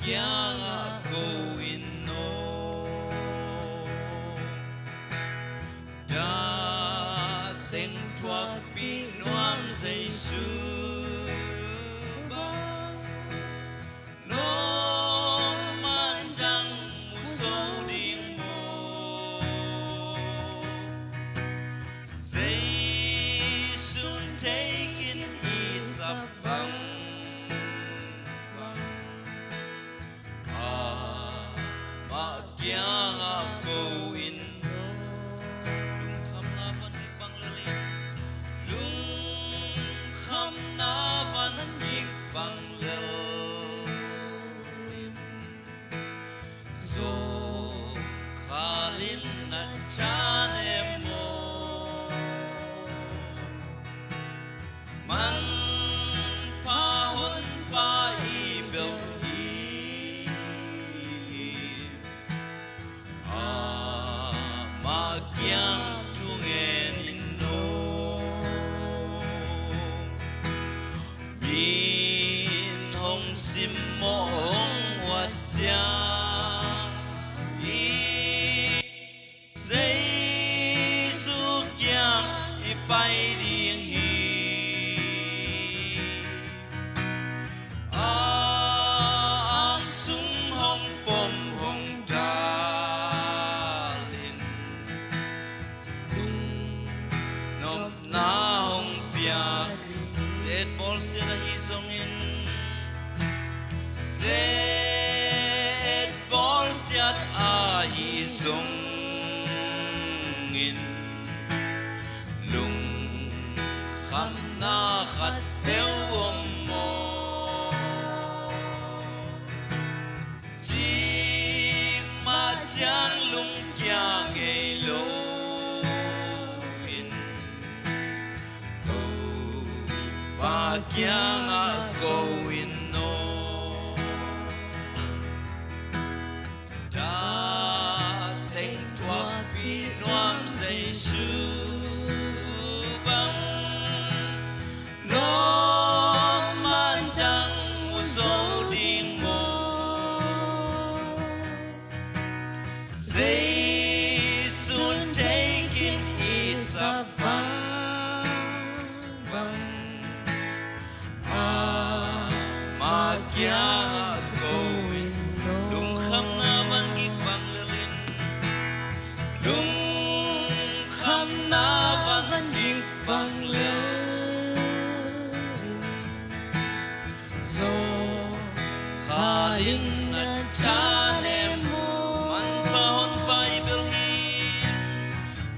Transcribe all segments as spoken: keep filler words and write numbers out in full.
kiangah ko in aw. Dateng thuakpih nuam Jesu bang, no man dang mu zo ding maw? Jesu'n thei khin i sap bang, bang, amah kiangah ko in. Lungkhamna van gik bang lel in, lungkhamna van gik bang lel in, zawngkhal in na thanem aw. Manpha honpa i belh hi, amah kiang thu ngen in aw. Mi'n hong simmawh hong huat ciang in, Jesu kiang i pai ding hi. A ang sung hong pom hong dal in, lungnopna hong pia ding. Zet bawlsiat ahi zongin, zet bawlsiat ahi zongin, lungkhamna khat peuh om maw? Cikmah ciang lungkia ngei lo in, Topa kiangah ko in aw. Dateng thuakpih nuam Jesu bang, no man dang mu zo ding maw? Jesu'n thei khin i sap bang, bang, amah kiangah ko in aw. Lungkhamna van gik bang lel in, lungkhamna van gik bang lel in, zawngkhal in na thanem aw. Manpha honpa i belh hi,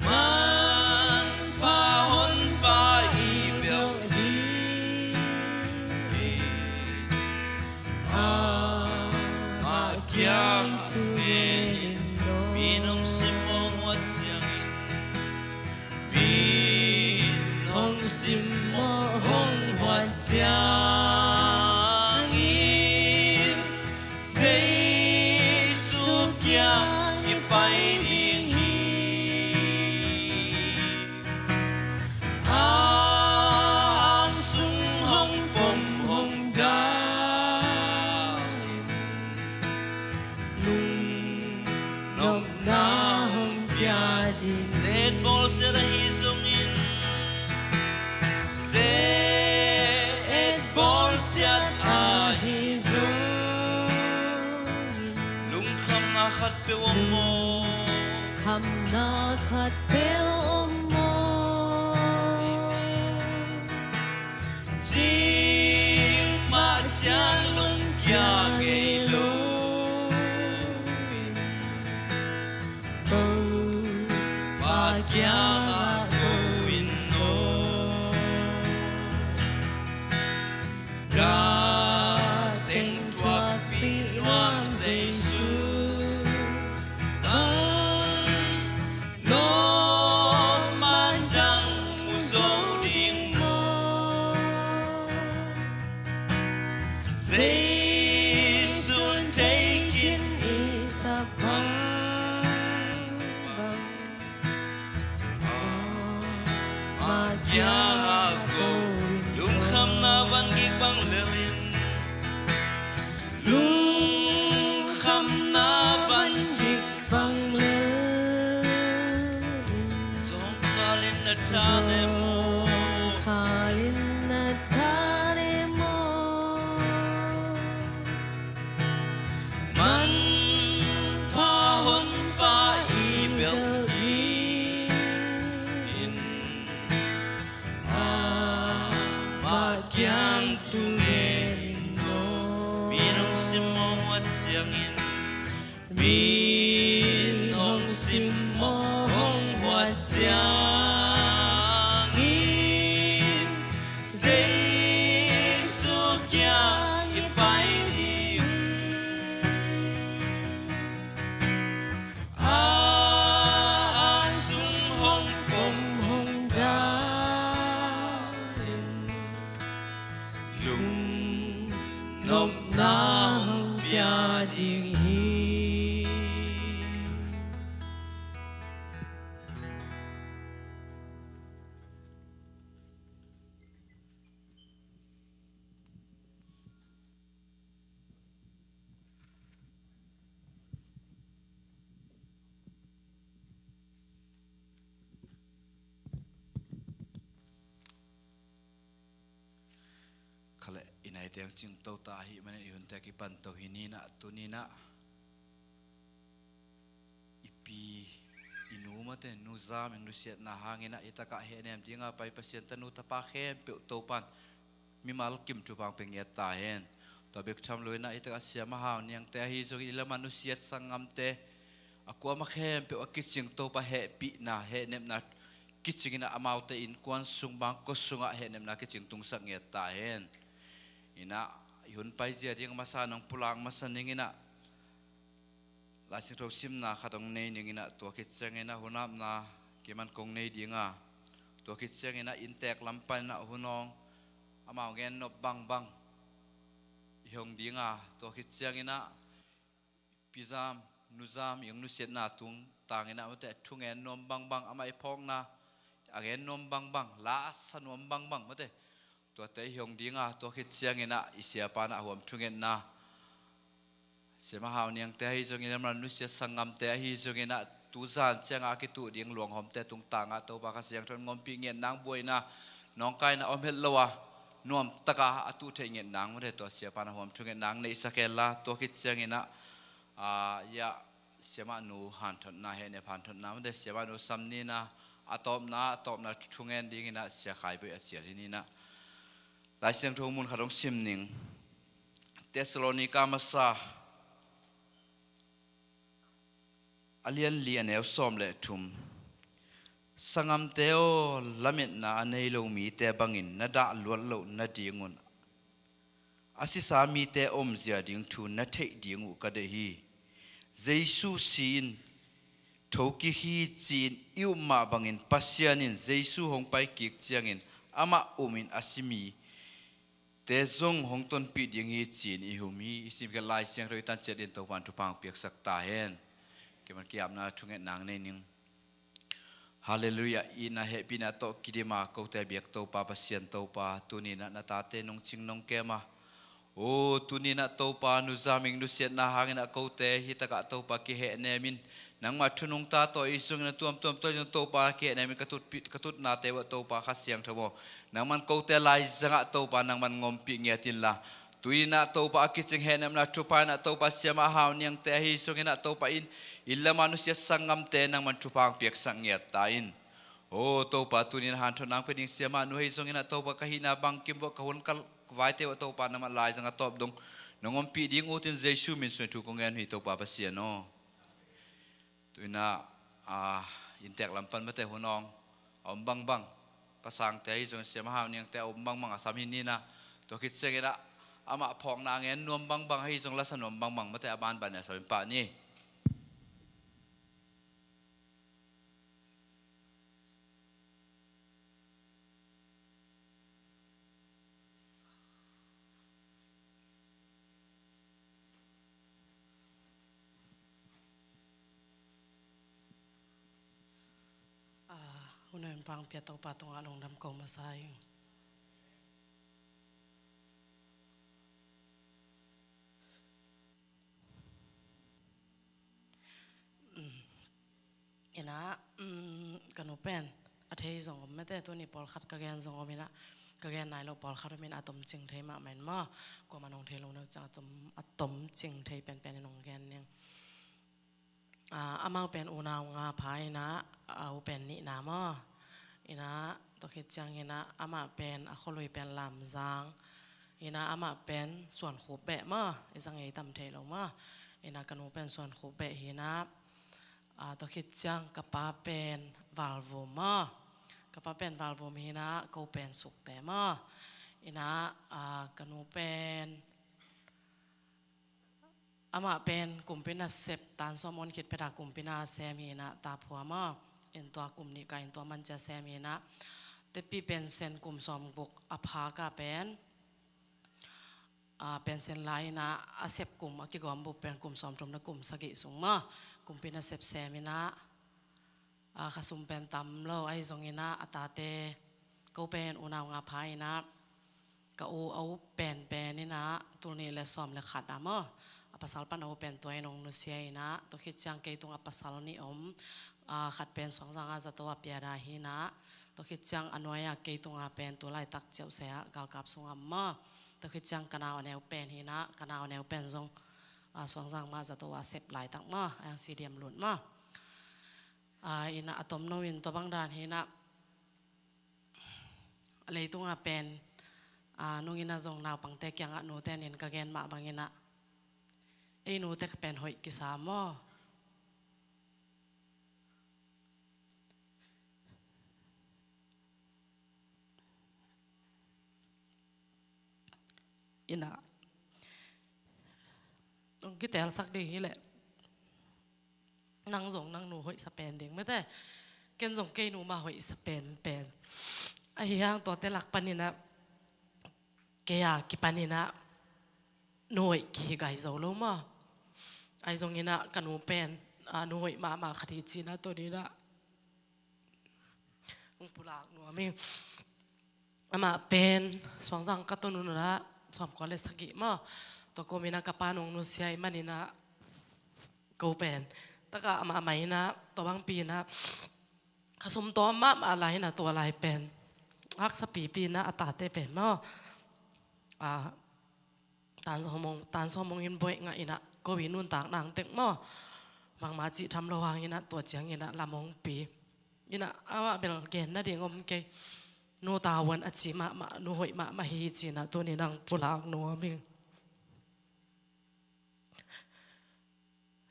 manpha honpa i belh hi. Amah kiang thu ngen in aw. Mi'n hong simmawh hong huat ciangin, mi'n hong simmawh hong huat ciangin, Jesu kiang i pai ding hi. A ang sung hong pom hong dal in, lungnopna hong pia ding. Zet bawlsiat ahi zongin, zet bawlsiat ahi zongin, lungkhamna khat peuh om maw? Lungkhamna khat peuh om maw? Cikmah ciang lungkia ngei lo in, Topa kiangah ko in aw. Dateng thuakpih nuam Jesu bang, no man dang mu zo ding maw? Jesu'n thei khin i sap bang, bang, amah kiangah ko in. Lungkhamna van gik bang lel in, lung Tane mo. Khalin na tane mo. Manpha honpa i belh in. Amah kiang thungen in no. Mi nong simmawh huat ciangin. Mi nong simmawh hong huat ciangin, Jesu kiang i pai ding. A ang sung hong pom hong dal in. Lungnopna hong pia ding hi. Khaleh, i naite hong cingto ta ahih manin i hunte kipan to hi ni in ah, tuni in ah i pi, i nu mate, Nu Zam Ing nusiatna hangin ah hi takah hehnem dinga pai Pasian tanu tapa khempeuh Topan mimal kim thupha hong pia ngiat ta hen. Tua bek tham lo in ah hi takah Siama Hau Niangte ahi zongin i lamah nusiat sanggamte a kuamah khempeuh a kicing Topa hehpihna, hehnepna kicing in ah amaute innkuan sung, bangkua sungah hehnepna kicing tungsak ngiat ta hen. In ah i hun paizia ding masa nong pulak masa ning in ah Lai Siangtho simna khat hong nei ning in ah, tua khit ciangin ah hun apna kei man kong nei dinga, tua khit ciangin ah inntek lam panin ah hun hong, amau gen nop bangbang i hong dinga, tua khit ciangin ah Pi Zam, Nu Zam Ing nusiatna tungtang in ah mate, thungen nuam bangbang, amah i phawkna a gen nuam bangbang, la a sa nuam bangbang mate, tuate i hong dinga, tua khit ciangin ah i siapa in ah huam thungetna, Siama Hau Niangte ahi zongin, amah nusiat sanggamte ahi zongin ah, tuzan ciangah a kituh ding luanghawmte tungtangah Topa Kha Siangtho in ngompih ngiat nang, buaina nawngkaina om het lo a, nuamtaka a tuh theih ngiat nang mate, tua siapa in ah huam thunget nang neihsak hen la, tua khit ciangin ah, ah, ya, Siamah nu hanthotna, hehnep hanthotna mate, Siamah nu Sam Ni in ah a tawpna, a tawpna thungen dingin ah Sia Khai Bawi a cial hi ni in ah. Lai Siangtho mun khat hong sim ning. Thessalonika masa a lian li, a neu sawm le thum. Sanggamte aw, lametna a nei lo mite bangin na dah luat loh nadingun a sisa mite omzia ding thu na theih ding uh ka deih hi. Jesu si-in thokik hi ci-in i up mah bangin, Pasian in Jesu hong paikik ciangin amah umin a si mite zong hong tonpih ding hi ci-in i hum hi. I simkhiat Lai Siangtho i tan ciat in Topan thupha hong piaksak ta hen. Kei man ki-apna thungetna nei ning. Halleluiah. Itna hehpihna tawh kidima kote biak Topa Pasian Topa, tuni in ah na tate nong cing nong kem a, aw, tuni in ah Topa, Nu Zam Ing nusiatna hangin ah kote hi takah Topa kihehnem in, nangmah thu nungta tawh i zongin a tuamtuam tawh i zong Topa kihehnem in, ka tutpih, ka tutnate uah Topa Kha Siangtho aw, nangman kote laizangah Topa nangman ngompih ngiat inla, tuni in ah Topa a kicing hehnepna thupha in ah Topa Siamah Hau Niangte ahi zongin ah Topa in, i lamah nusiat sanggamte nangman thupha hong piaksak ngiat ta in. Aw Topa, tuni in ah hanthotna hong pia ding Siamah nu ahi zongin ah Topa ka hihna bangkim uah, ka hun ka vaite uah Topa nangman laizang a tawp dong nong ompih ding utin Jesu min suangin thu kong ngen hi Topa Pasian aw. Tu-in ah, ah, inntek lam pan mate hun awng a om bangbang, pasangte ahi zongin Siamah Hau Niangte a om bangbang a sam hi ni in ah, tua khit ciangin ah amah phawkna a ngen nuam bangbang ahi zong, la sa nuam bangbang mate a banban in a sam in pah ni. Ah, hun a hun pang pia Topa tungah lungdam ko masa ing. Mm. Ina, mm, ka nu pen a thei zong om mete, tuni pawlkhat ka gen zong om inah, ka gen nai lo pawlkhat om inah, a tomcing thei mahmah in maw. Kuamah nong thei lo neu ciang a tom, a tomcing thei penpen in nong gen ning. Ah, amau pen unau nga pha inah, a u pen nihna maw. Inah, tua khit ciang inah, amah pen a khualui pen Lamzang inah, amah pen Suankhup beh maw, i zang ei tam thei lo maw. Inah ka nu pen Suankhup beh hi inah, ah, tua khit ciang ka pa pen Valvum maw. Ka pa pen Valvum hi inah, ko pen Sukte maw. Inah, ah, ka nu pen, amah pen kumpi nasep, tan sawm on khit phet a kumpi na sem hi inah, Taphua maw. In tua kum nih ka in tua man cia sem hi inah, tepi pension kum sawmguk a pha ka pen, ah, pension la inah, a sep kum a kigawm bup pen kum sawmthum le kum sagih sung maw. Kumpi nasep sem inah, ah, kha sum pen tam lo, ahi zong inah a tate, ko pen unau nga pha inah, ka u a u penpen inah tul nih le sawm le khat a maw. A pasal pan a u pen tua in hong nusia inah, tua khit ciang kei tungah pasal nih om, ah, khat pen Suangzang a zato a piada hi inah, tua khit ciang a nuai a kei tungah pen tu laitak ciauhseh ah galkap sungah maw. Tua khit ciang ka nau a neu pen hi inah, ka nau a neu pen zong, ah, Suangzang mah zato a sep laitak maw, a yang C D M lut maw. Ah, inah a tomno in tua bang dan hi inah, leitungah pen, ah, nung inah zong naupangte kiangah nute nin ka gen mah bang inah, ei nute ka pen hoih kisa maw. Inah, hong kitelsak ding hileh, nang zong nang nu hoihsa pen ding mete, ken zong kei nu mah hoihsa penpen. Ahi hang tuate lak pan inah, kei a kipan inah nu hoih kihi gai zo lo maw. Ahi zong inah ka nu pen, ah, nu hoih mahmah khat hi ci inah, tua ni inah hong pulak nuam ing. Amah pen Suangzang ka ton un inah, sawmkua le sagih maw. Tua ko mi inah ka pa nong nusia ahih man inah, ko pen, taka amah amah inah, tua bangpi inah, kha sum tawm mahmah lai inah, tua lai pen haksa pipi inah a tate pen maw, ah, tan sawm hong, tan sawm hong in buaih ngah inah, ko i nuntak nang tek maw. Bangmah cih tham lo hang inah, tua ciang inah lam hong pi inah, amah bel gen nading om kei. Nu tavuan a ci mahmah, nu hoih mahmah hi ci inah, tuni inah hong pulak nuam ing.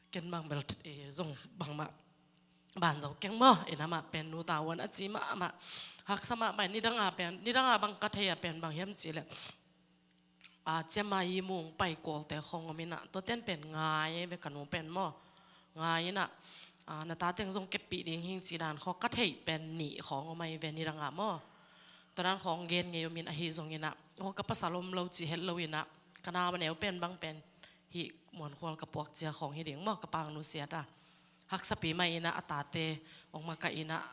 Ken bang bel, eh, zong bangmah ban zo keng maw. Inah amah pen nu tavuan a ci mahmah, haksa mahmah. Nidang a pen, nidang a bang ka thei a pen bang hiam cih leh, ah, ciamah i mung pai kualte khong om inah, tuaten pen ngai ve ka nu pen maw. Ngai inah, ah, na tateng zong keppih ding hing ci dan khong ka theih pen nih khong om ahi ve nidang a maw. Tua dan khong gen ngei om in, ahi zong inah, aw, ka pasal om lo ci het lo inah, ka nau a neu pen bang pen hih muankhual ka puak cia khong hi ding maw, ka pa hong nusiat a. Haksapi mah inah a tate hong makaih inah,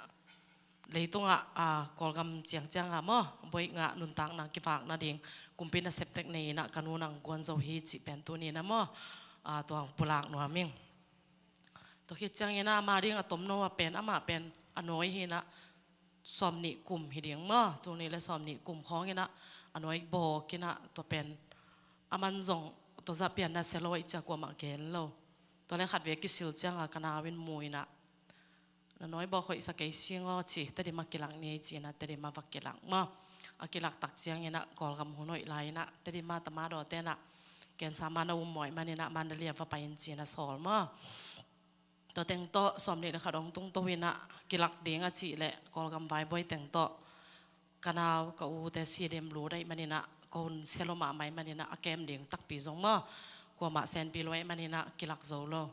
leitungah, ah, Kawlgam ciangciang ah maw, buaih ngah, nuntakna kivak nading kumpi nasep tek nei inah ka nu nang guan zo hi cih pen tuni inah maw, ah, tua hong pulak nuam ing. Tua khit ciang inah ama ding a tomno a pen, amah pen a nawi hi inah, sawmnih kum hi ding maw, tul nih le sawmnih kum khawng inah a nawi bawk inah, tua pen a man zong tua zah pianna sia lo ahih ciang kuamah gen lo. Tua le khatvei kisil ciang a ka nau in mu inah, na nawi bawk hoihsa kei sing aw ci, Tedim ah kilak ni ei ci inah Tedim ah va kilak maw. A kilak tak ciang inah Kawlgam hun hoih lai inah Tedim ah tama dawte inah cancer man a um mawh ahih man inah Mandalay ah va pai in ci inah sawl maw. Tua teng tawh sawmnih le khat hong tungto inah kilak ding a cih leh Kawlgam vaibuai teng tawh ka nau ka ute C D M lut ahih man inah ka hun sia lo mahmah ahih man inah a kem ding takpi zong maw, kuamah senpi lo ahih man inah kilak zo lo.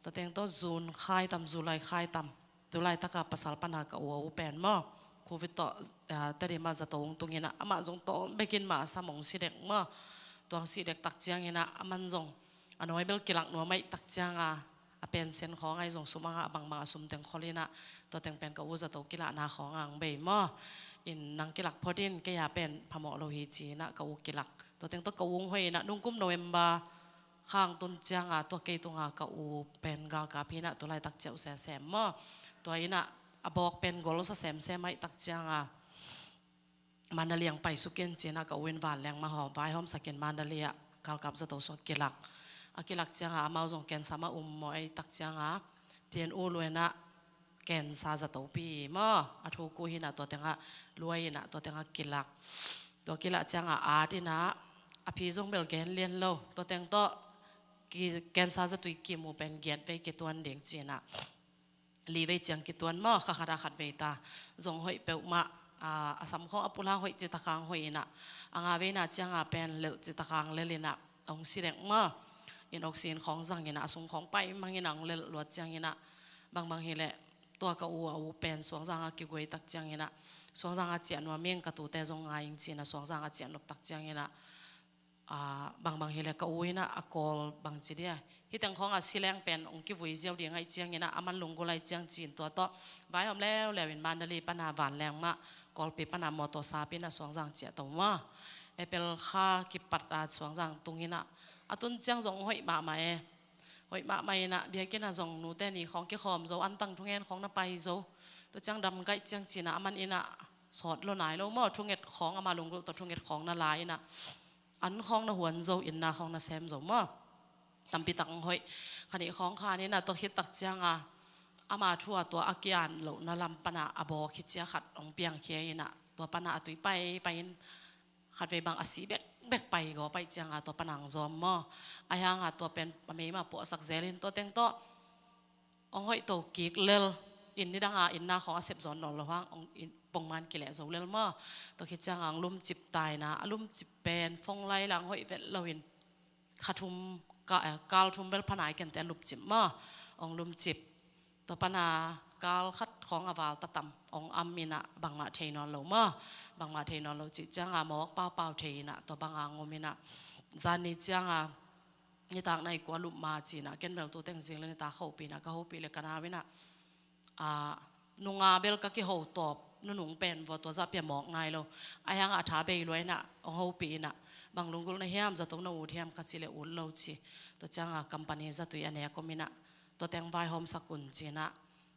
Tua teng tawh June khai tam, July khai tam, tu laitak a pasal pan a ka u a u pen maw, Covid tawh, ah, Tedim ah zato hong tung inah amah zong tawm bek in mah a sam hong si dek maw. Tua hong si dek tak ciang inah a man zong a nawi bel kilak nuam ahih tak ciang a, a pension khawng ah zong sum a ngah bangbang a sum teng khol inah, tua teng pen ka u zato kilakna khawng ah hong bei maw. In nang kilak phot in, kei a pen phamawh lo hi ci inah ka u kilak. Tua teng tawh ka u hong hoih inah nungkum November kha hong tun ciang a tua kei tung a ka u pen galkap hi inah tu laitak ciauh sesem maw. Tua inah a bawk pen gol sa semsem ahih tak cianga Mandalay ang paisuk in ci-in ah ka u in vanleng mah hawm, vaihawmsak in Mandalay ah galkap zato sung kilak. A kilak cianga amau zong cancer mah um mawh ahih tak cianga T N U luai in ah cancer zatopi maw, a thuk uh hi in ah tua tengah luai in ah tua tengah kilak. Tua kilak cianga at in ah a phi zong bel gen lian lo, tua teng tawh ki-, cancer zatui kim uh pen giat vei kituan ding ci-in ah li vei ciang kituan maw, kha khat ah khat vei ta. Zong hoih peuhmah, a, a sam khawng a pulhang hoih, citak hang hoih in ah, a nga veina cianga pen lelh, citak hang lel in ah hong si dek maw. In oxygen khawng zang in ah a sung khawng paimang in ah hong lelh luat ciangin ah, bangbang hileh tua ka u, a u pen Suangzang ah kiguai tak ciangin ah Suangzang ah ciah nuam ing, ka tute zong ngai ing ci-in ah Suangzang ah ciah nop tak ciangin ah, a, bangbang hileh ka u in ah a kawl bangci dia, hih teng khawng a si leng pen hong kivui ziau ding ahih ciangin ah, a man lunggulh ahih ciang ci-in tua tawh vaihawm leuleu in Mandalay pana vanleng mah, Kawlpi pana mawtaw sap in ah Suangzang ciah to maw. April kha kipat a Suangzang tung in ah, a tun ciang zong hoih mahmah e. Hoih mahmah in ah biakinn ah zong nute ni khawng kikhawm zo, antang thungen khawng na pai zo. Tua ciang dam gaih ciang ci-in ah a man in ah sawt lo nai lo maw, thunget khawng, ama lunggulh tawh thunget khawng na la in ah, an khawng na huan zo, inna khawng na sem zo maw. Tampi tak hong hoih. Kha nih khawng khan in ah tua khit tak cianga ama thu a tua a kian lohna lam pana a bawk hi cia khat hong piangkhia in ah tua pana a tui paipai in khatvei bang a si bekbek pai gawp ahih cianga tua pana hong zawm maw. Ahi hanga tua pen a meima puahsak zel in tua teng tawh hong hoih to kik lel in, nidanga inna khawng a sep zawn nawn lo hang hong in, pongman kileh zo lel maw. Tua khit cianga hong lumcip ta in ah, a lumcip pen phone lai lang hoih vet lo in kha thum, ka, eh, kal thum bel pha nai kei inteh a lumcip maw. Hong lumcip. Tua pana kal khat khawng a val ta tam, hong am in ah bangmah thei nawn lo maw. Bangmah thei nawn lo cih cianga mawk paupau thei in ah tua banga hong um in ah, zan ni cianga nitak nai kua lup ma ci-in ah, ken bel tu teng zing le nitak hopih in ah, ka hopih le ka nau in ah, a, nunga bel ka kiho tawp nunung pen vua tua zah pia mawk nai lo. Ahi hanga a tha bei luai in ah hong hopih in ah, bang lunggulh na hiam, zato na ut hiam ka cih leh ut lo ci. Tua cianga company zatui a nek om in ah, tua teng vaihawmsak un ci-in ah,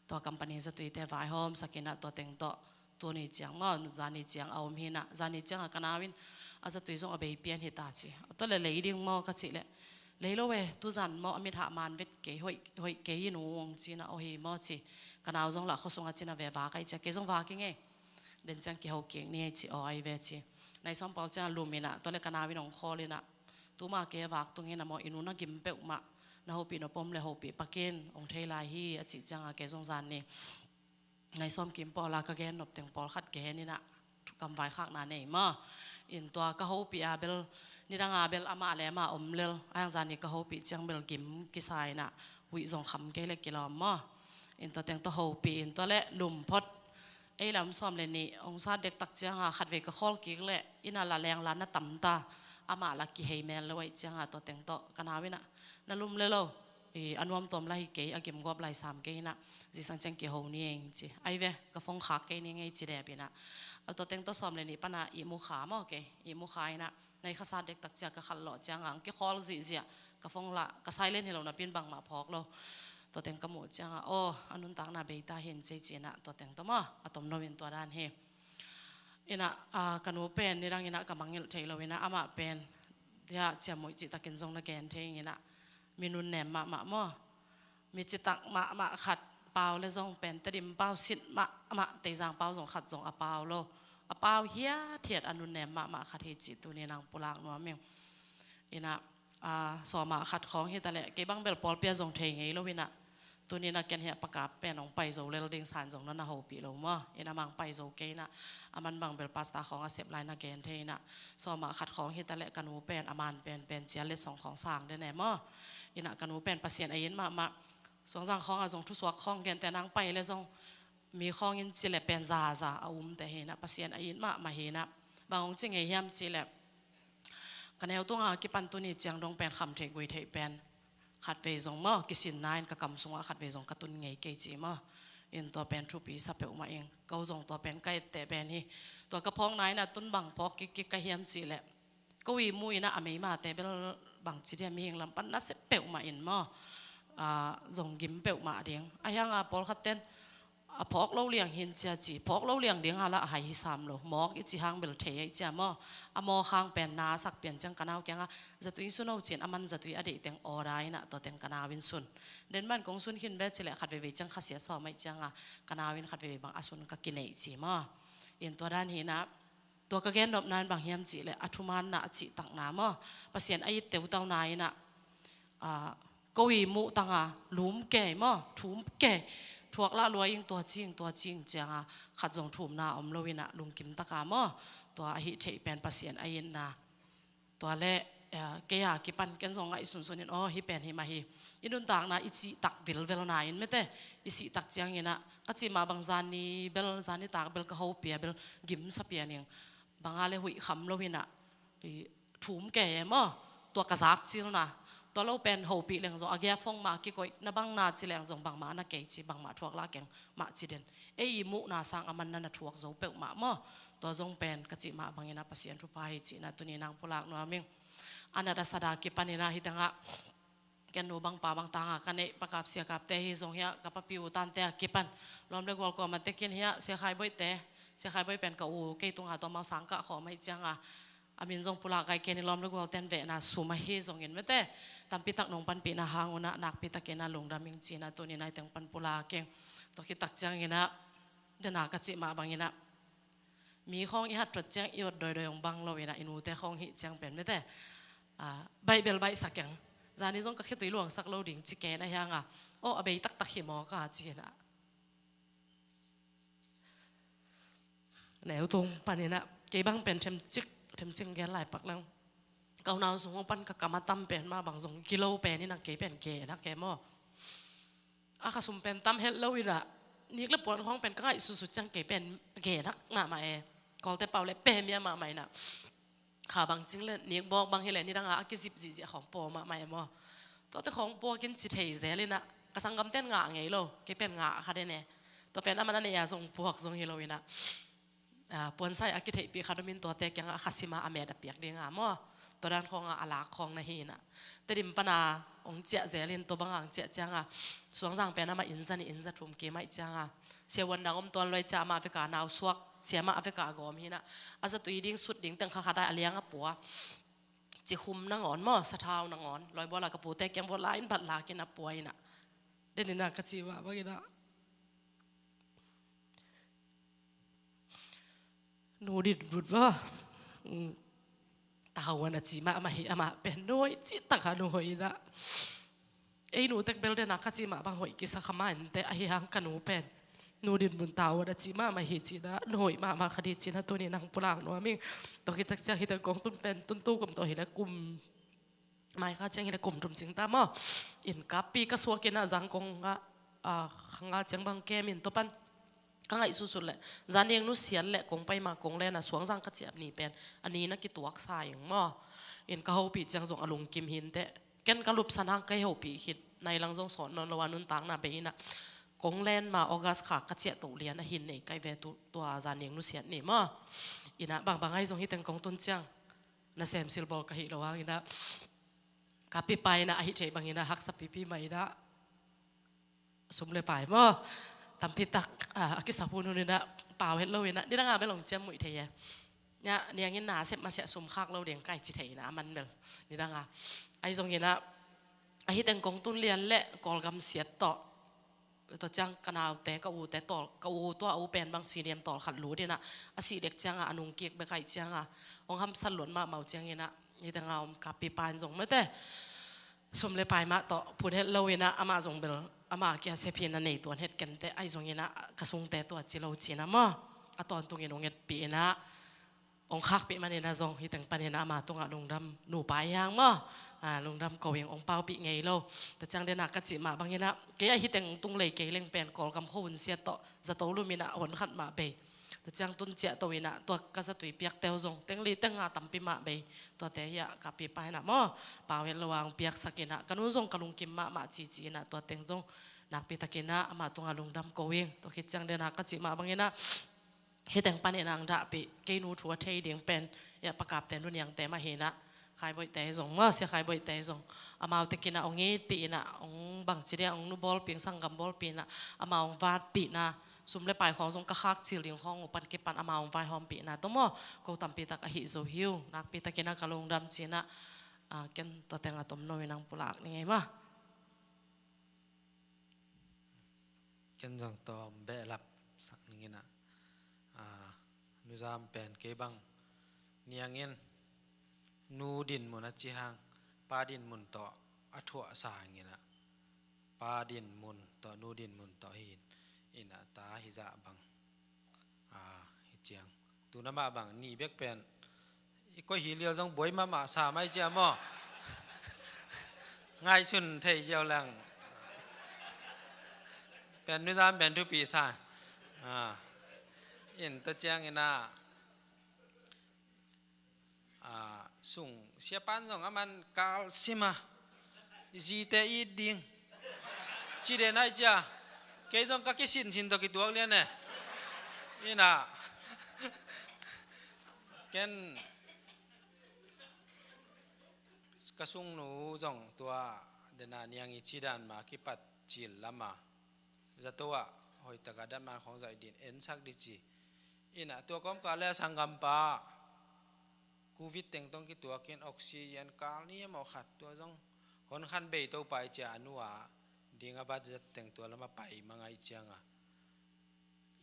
tua company zatuite vaihawmsak in ah tua teng tawh tuni ciang maw, zan ni ciang a om hi in ah, zan ni cianga ka nau in a zatui zong a bei pian hi ta ci. Tua leh lei ding maw ka cih leh, lei lo e, tuzan maw a mit hah man vet kei, hoih, hoih kei in ung ci-in ah, aw hi maw ci. Ka nau zong lah khua sungah cin a ve, vak ai ci a, kei zong vak ing e. Den ciang kiho kik ni ei ci, aw ai ve ci. Nai sawm pawl cianga lum in ah, tua leh ka nau in hong khawl in ah, tuma kei a vak tung hi in ah maw, i nu na gim peuhmah, na hopih nop om leh hopih pak in, hong thei lai hi a cih cianga kei zong zan ni nai sawm kim pawla ka gen nop teng pawlkhat gen in ah, kam vaikhakna nei maw. In tua ka hopih a bel, nidanga bel amah le amah om lel, ahi hang zan ni ka hopih ciang bel gim kisa in ah, huih zong kham kei leh kilawm maw. In tua teng tawh hopih in tua leh lum phot. Ei lam sawm le nih hong sat dek tak cianga khatvei ka khawl kik leh in ah la leng la na tam ta. Amah la kihei mel lo ahih cianga tua teng tawh ka nau in ah, na lum le lo, i, a nuamtuam la hi kei, a gimgawp lai sam kei in ah, zingsang ciang kiho ni eng ci. Ai ve, ka phone khak kei ni eng ei ci dep in ah. A tua teng tawh sawm le nih pana ihmu kha maw kei, ihmu kha in ah, nai kha sat dek tak cia ka khalh lawh cianga hong kikhawl zihziah, ka phone lah, ka silent hi lo napi in bangmah phawk lo. Tua teng ka muh cianga, aw, a nuntakna bei ta hi in ci-in ah, tua teng tawh maw, a tomno in tua dan hi. In ah, a, ka nu pen nidang in ah ka mangngilh thei lo in ah, amah pen, tia, ciamnuih cihtakin zong na gen thei ing in ah, mi nunnem mahmah maw. Mi citak mahmah khat, pau le zong pen Tedim pau sit mahmah, Teizang pau zong khat zong a pau lo. A pau hiathiat, a nunnem mahmah khat hi cih tuni-in hong pulak nuam ing. In ah, a, sawmah khat khawng hi ta leh, kei bang bel pawlpi ah zong thei ngei lo in ah, tuni-in ah ken hiah pakap pen hong pai zo lel ding san zong na na hopih lo maw. In ah amah hong pai zo kei in ah, a man bang bel pastor khawng a sep lai na gen thei in ah, sawmah khat khawng hi ta leh ka nu pen a man penpen cia letsong khawng sang den e maw. In ah ka nu pen Pasian a it mahmah, Suangzang khawng ah zong thusuak khawng gentehna hong pai leh zong mi khawng in ci leh pen zaza a umte hi in ah, Pasian a it mahmah hi in ah, bang hong ci ngei hiam cih leh, ka neu tunga kipan tuni ciang dong pen kham theih gui theih pen khatvei zong maw, kisinna in ka kam sungah khatvei zong ka tun ngei kei ci maw. In tua pen thupi sa peuhmah ing. Ko zong tua pen ka etteh pen hi. Tua ka phawkna in ah tun bang phawk kikkik ka hiam cih leh, ko ihmu in ah a meimate bel bangci dia, mihing lam pan nasep peuhmah in maw, a, zong gim peuhmah ding. Ahi hanga pawlkhat ten a phawk lo liang hin cia ci, phawk lo liang ding a la a hai hi sam lo, mawk i ci hang bel thei ahi cia maw. A mawk hang pen na a sak pian ciang ka nau kiangah zatui sun o ci-in a man zatui a deih teng order in ah tua teng ka nau in sun. Den man kong sun khin ve ci leh khat veivei ciang khasiat sawm ahi ciangah ka nau in khat veivei bang a sun ka kineih ci maw. In tua dan hi in ah tua ka gen nopna in bang hiam cih leh a thumaanna a cihtakna maw, Pasian a it teutau na in ah, ah, ko i muh tangah lum kei maw, thum kei, thuak lah lua ing, tua ci ing, tua ci ing ciangah khat zong thumna om lo in ah lungkim taka maw, tua a hih theih pen Pasian a itna. Tua leh, eh, kei a kipan ken zong ngaihsun sunin, aw, hih pen hih mah hi. I nuntakna i cihtak vilvel na in mete, i cihtak ciangin ah ka cih mah bang zani bel, zani tak bel ka hopih a bel gimsa pian ing. Bang a leh huih kham lo in ah, i thum kei e maw, tua ka zak cilna. Tua lo pen hopih leng zong a giafong mah kikoih, na bang na ci leng zong bangmah na kei ci, bangmah thuak lah keng mah ci den. Ei i muhna sang a man na na thuak zo peuhmah maw. Tua zong pen ka cih mah bangin ah Pasian thupha hi cihna tuni nang pulak nuam ing. A nat a sat a kipan in ah hih tengah ken nu bang pa bang tangah ka neih, Pa Kap, Sia Kapte hi zong hiah, ka papi u tante a kipan lawm le gual kuamah tekin hiah, Sia Khai Boihte, Sia Khai Boih pen ka u, kei tungah tua mau sang kah khawm ahi ciangah a min zong pulak kai ken hi, lawm le gual ten vehna sum ahi zongin mete, tampi tak nong panpihna hang un ah nakpi takin ah lungdam ing cihna tuni nai teng pan pulak ing. Tua khit tak ciangin ah, den a ka cih mah bangin ah mi khawng i hat thuat ciang i ot doidoi hong bang lo in ah, i nute khawng hih ciang pen mete, ah, baih bel baihsak ing. Zani zong ka khitui luangsak lo ding ci ken a hiangah, aw, a bei taktak hi maw ka ci in ah. Neu tung pan in ah kei bang pen themcik, themcik gen lai pak lang. Ka unau sung hong pan ka kam a tam pen mah bang zong kilo pen in ah kei pen ke na ke maw. A kha sum pen tam het lo in ah, nik le puan khawng pen ka ngaih sutsut ciang kei pen genak mahmah e. Kawlte pau le pemia mahmah in ah, kha bang cing le nik bawk bang hi le nidang a a kizip zihzih khawng paw mahmah e maw. Tuate khawng puak in ci thei zel in ah, ka sanggamten ngah ngei lo, kei pen ngah kha den e. Tua pen a man a nei a zong puak zong hi lo in ah, ah, puansai a kitheihpih khat om in tuate kiangah a kha sim a a met a piak ding a maw. Tua dan khawngah a lak khawng na hi in ah, Tedim pana hong ciah zel in, tua banga hong ciah ciangah Suangzang pen amah inn za nih inn za thum kim ahi ciangah, Sia Huan Dang om tuan luai ciah amah veka nau suak, Sia mah a veka gawm hi in ah, a zatui ding sut ding teng kha khat a liang a pua, cikhum nangawn maw, sathau nangawn, lawibual a ka pute kiang vawt la in bat lak in a pua in ah, den in ah ka cih mah bangin ah, Nu Din Mun maw. Mm. Tau a na ci mahmah hi, amah pen nuhoih cih takah nuhoih in ah. Ei nu tek bel den a ka cih mah bang hoih kisa kha mah in teh, ahi hang ka nu pen Nu Din Mun tau a na ci mahmah hi cih in ah, nuhoih mahmah kha di cih in ah tuni nang pulak nuam ing. Tua khit tak ciang hih teng kong tun pen tun tu kum tawh hi le kum mai kha ciang hi le kum thum cing ta maw. In Kapi ka suak in ah Zangkong ah, ah, kha nga ciang bang kem in tua pan ka ngaih sutsut le, zan eng nusiat le kong pai ma kong len a Suangzang ka ciah ni pen a ni na kituak sa ing maw. In ka hopih ciang zong a lungkim hi in teh, ken ka lupsan hang ka hopih khit nai lang zong sawt nawn lo a nuntakna bei in ah, kong len ma August kha ka ciah toh lian a hin nei kai ve tu, tua zan eng nusiat ni maw. In ah bangbang ahi zong hih teng kong tun ciang nasem silbawl ka hih lo hang in ah, Kapi pa in ah a hih theih bangin ah haksa pipi mah in ah, sum le pai maw, tampi tak, ah, a kisap hun hun in ah pau het lo in ah, nidang a bel hong ciam muih thei e. Nya, niangin na sep masiah sum khak lo ding kai ci thei in ah, a man bel nidang a. Ahi zongin ah, a hih teng kong tun lian le Kawlgam siat tawh, tua ciang ka naute, ka ute tawl, ka u tua u pen bang C D M tawl khat lut in ah, a sih dek ciangah a nung kik bek aih ciangah hong hamsat luat mahmah uh ciangin ah, hih teng a om Kapi pa in zong mete sum le pai mah tawh phun het lo in ah, amah zong bel amah kia sep hi in ah nei tuan het ken teh, ahi zongin ah ka sungte tua ci lo ci in ah maw, a tawntungin hong etpih in ah, hong khakpih manin ah zong hih teng panin ah ama tungah lungdam, nupa hi hang maw, ah, lungdam ko ing, hong paupih ngei lo. Tua ciang den a ka cih mah bangin ah, kei a hih teng tung lei kei leng pen Kawlgam khua hun siat tawh zato lum in ah hon khat mah bei. Tua ciang tun ciah to in ah tua ka zatui piakte uh zong teng li teng nga tampi mah bei. Tuate hi ah Kapi pa in ah maw, pau het lo a hong piaksak in ah, ka nu zong ka lungkim mahmah cici in ah, tua teng zong nakpi takin ah ama tungah lungdam ko ing. Tua khit ciang den a ka cih mah bangin ah, hih teng panin ah hong dahpih, kei nu thu a thei ding pen, ya, Pa Kapte nu Niangte mah hi in ah, Khai Boihte zong maw, Sia Khai Boihte zong, amau tekin ah hong itpih in ah, hong bangci ding, hong nu bawlpih, hong sanggam bawlpih in ah, amau hong vatpihna, Sum le pai khawng zong ka khak cil ding khawng uh pan kipan amau hong vaihawmpihna tawh maw, ko tampi tak ahi zo hi uh. Nakpi takin a ka lungdam ci-in ah, ken tua teng a tomno in hong pulak ning ei maw. Ken zong tawm behlap sak ning in ah, Nu Zam pen kei bang niang in, nu din mun a ci hang, pa din mun tawh a thuah sa ing in ah, pa din mun tawh nu din mun tawh hi in, in ah ta hi zah bang, hi ciang. Tu na mah bang ni bek pen i koih hi lial zong buai mahmah sa mai cia maw. Ngaihsun thei ziau leng pen Nu Zam pen thupi sa. In tua ciang in ah, sung siapan zong a man kal sim a, zite it ding ci den ai cia. Kei zong ka kisinsin tawh kituak lian e. In ah ken ka sungnu zong tua dena niang i ci dan ma kipat cil lam a, zato ah hoih taka dan man khawng zaih din ensak di ci. In ah tua kawmkal le a sanggampa covid teng tawh kituakin oxygen kal ni a mawh khat, tua zong hon khan bei to pai cia a nu a ding a bat zat teng tua lam a pai mang ai ciang a,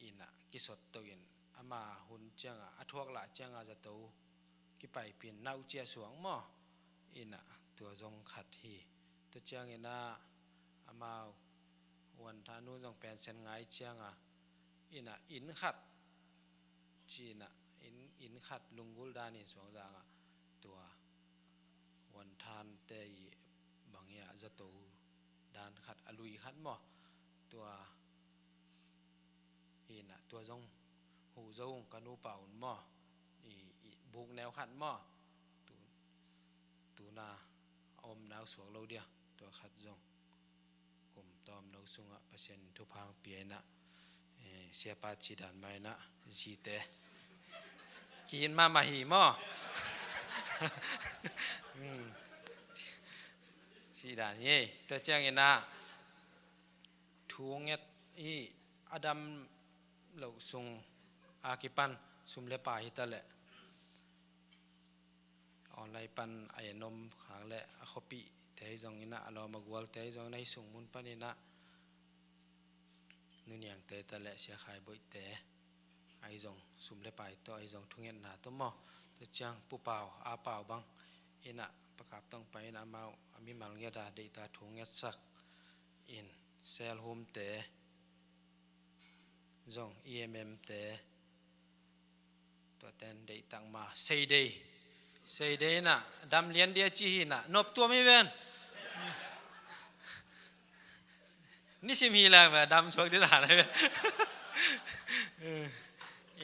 in ah kisot to in ama hun ciang a, a thuak lah ciang a zato kipaipin nau cia suang maw. In ah tua zong khat hi. Tua ciang in ah amau Vuanthan nu zong pension ngai ciang a, in ah inn khat ci in ah, inn, inn khat lunggulh dan in suang zang ah, tua Vuanthan te i bang i ah zato dan khat, a lui khat maw. Tua in ah tua zong huh zo ung, ka nupa un maw, i, i buk neu khat maw. Tu, tu na a om nau suak lo dia, tua khat zong kum tawm lo sungah Pasian in thupha hong pia in ah, eh, siapa ci dan mah in ah zite ki-it mahmah hi maw. Hmm. Ci dan hi. Tua ciang in ah thu nget hi, a dam loh sung a kipan sum le pai hi ta leh online pan a en om khak le a khuapihte hi zong in ah, a lawm a gualte hi zong in ah, hih sung mun pan in ah Nu Niangte ta le Sia Khai Boihte ahi zong, sum le pai tawh ahi zong, thungetna tawh maw. Tua ciang Pu Pau, A Pau bang in ah Pa Kap Tong pai in ah amau a mimal nget a deihta thu ngetsak in, Sel Humte zong, E M M te, tua ten deihtak ma, Seidei, Seidei in ah dam lian dia ci hi in ah, nop tuam hi ven. Nisim hi leng ve, dam suak dih dan hi ve.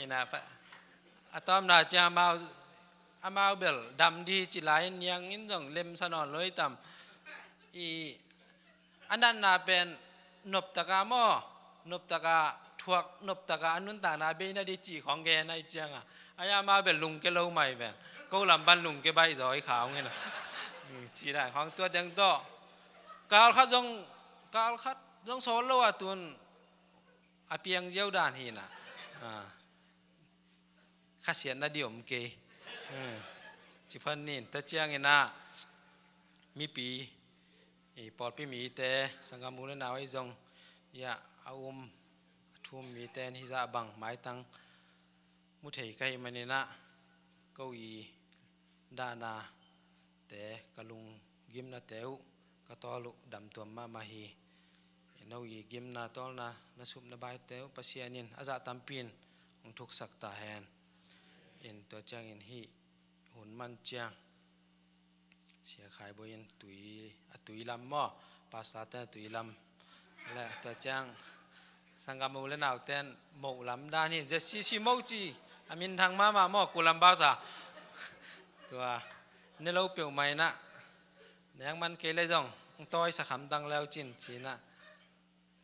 In ah, a tawpna ciang amau, amau bel dam dih ci lai in, niang in zong lemsa nawn lo hi tam. I a natna pen noptaka maw, noptaka thuak, noptaka a nuntakna bei nadih cih khawng gen ahih ciangin, a, amau bel lungke lo mai pen, ko lam pan lungke baih zaw hi kha ung in a, ci dan khawng tua teng tawh. Kal khat zong, kal khat zong sawl lo a, tun a piang ziau dan hi in a. A. Khasiatna dih om kei. Ci phan ning, tua ciangin a, mipi, i pawlpi mite, sanggam u le nau ahi zong, i a, a um, a thum mite in hih zah bang maitang mu thei ka hih manin a, ko i dahna te, ka lunggimnate uh, ka tawl uh damtuam mahmah hi. No i gimna tawlna, na sup na baite uh Pasian in a zah tampi in hong thuksak ta hen. In tua ciangin hih hun man ciang Sia Khai Boih in tui, a tui lam maw, pastor te a tui lam le, tua ciang sanggam u le nau ten moh lam dan hi, Z C C moh ci, a minthang mahmah maw, Kulam basa. Tua ne lo peuhmah in a, neng man kei le zong hong tawisak hamtang leu cin, ci in a,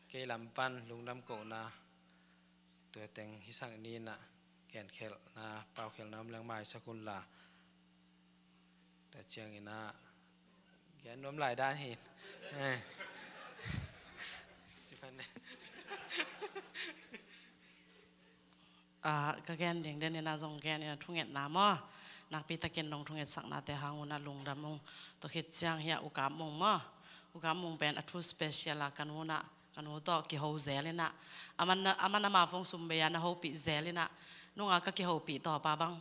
kei lam pan lungdam kohna tua teng hisak ni in a, genkhelhna, paukhelhna om leng maisak un la. Tua ciangin a, gen nuam lai dan hi. Eh. Ci phan ne. Ah, ka gen ding den in ah zong gen in ah thungetna maw. Nakpi takin nong thungetsaknate hang un ah lungdam ung. Tua khit ciang hiah U Kap Mung maw. U Kap Mung pen a thu special a ka nu in ah, ka nu tawh kiho zel in ah. Aman, aman ama phone sum bei a na hopih zel in ah. Nunga ka kihopih tawpa bang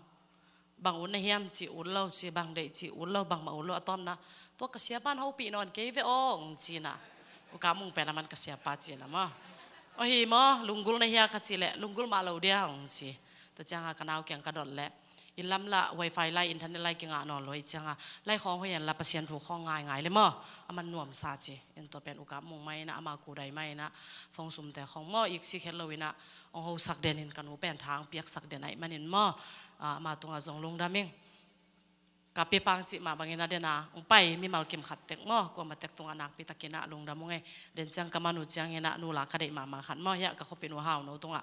bang ut na hiam ci ut lo ci, bang deih ci ut lo, bangmah ut lo, a tawpna, tua ka siapa in hopih nawn kei ve aw ong ci in ah. U Kap Mung pen aman ka siapa ci in ah maw. Aw hi maw, lunggulh na hia ka cih leh lunggulh mah lo dia ong ci. Tua ciang a ka nau kiang ka dot leh, i lam lah wifi lai, internet lai kingah nawn lo hi ciang a, lai khawng hoih hen la Pasian thu khawng ngaingai le maw, aman nuamsa ci. In tua pen U Kap Mung mah in ah, ama kudai mah in ah, phone sumte khawng maw, iksik het lo in ah, ong hosak den in ka nu pen thang piaksak den ahih manin maw, ah, ama tungah zong lungdam ing. Ka pipang cih mah bangin ah den a ong pai mimal kim khat tek maw, kuamah tek tungah nakpi takin ah lungdam ung ei. Den ciang ka man uh ciangin ah nu la ka deih mahmah khat maw, hiah ka khuapih nu Hau No tungah,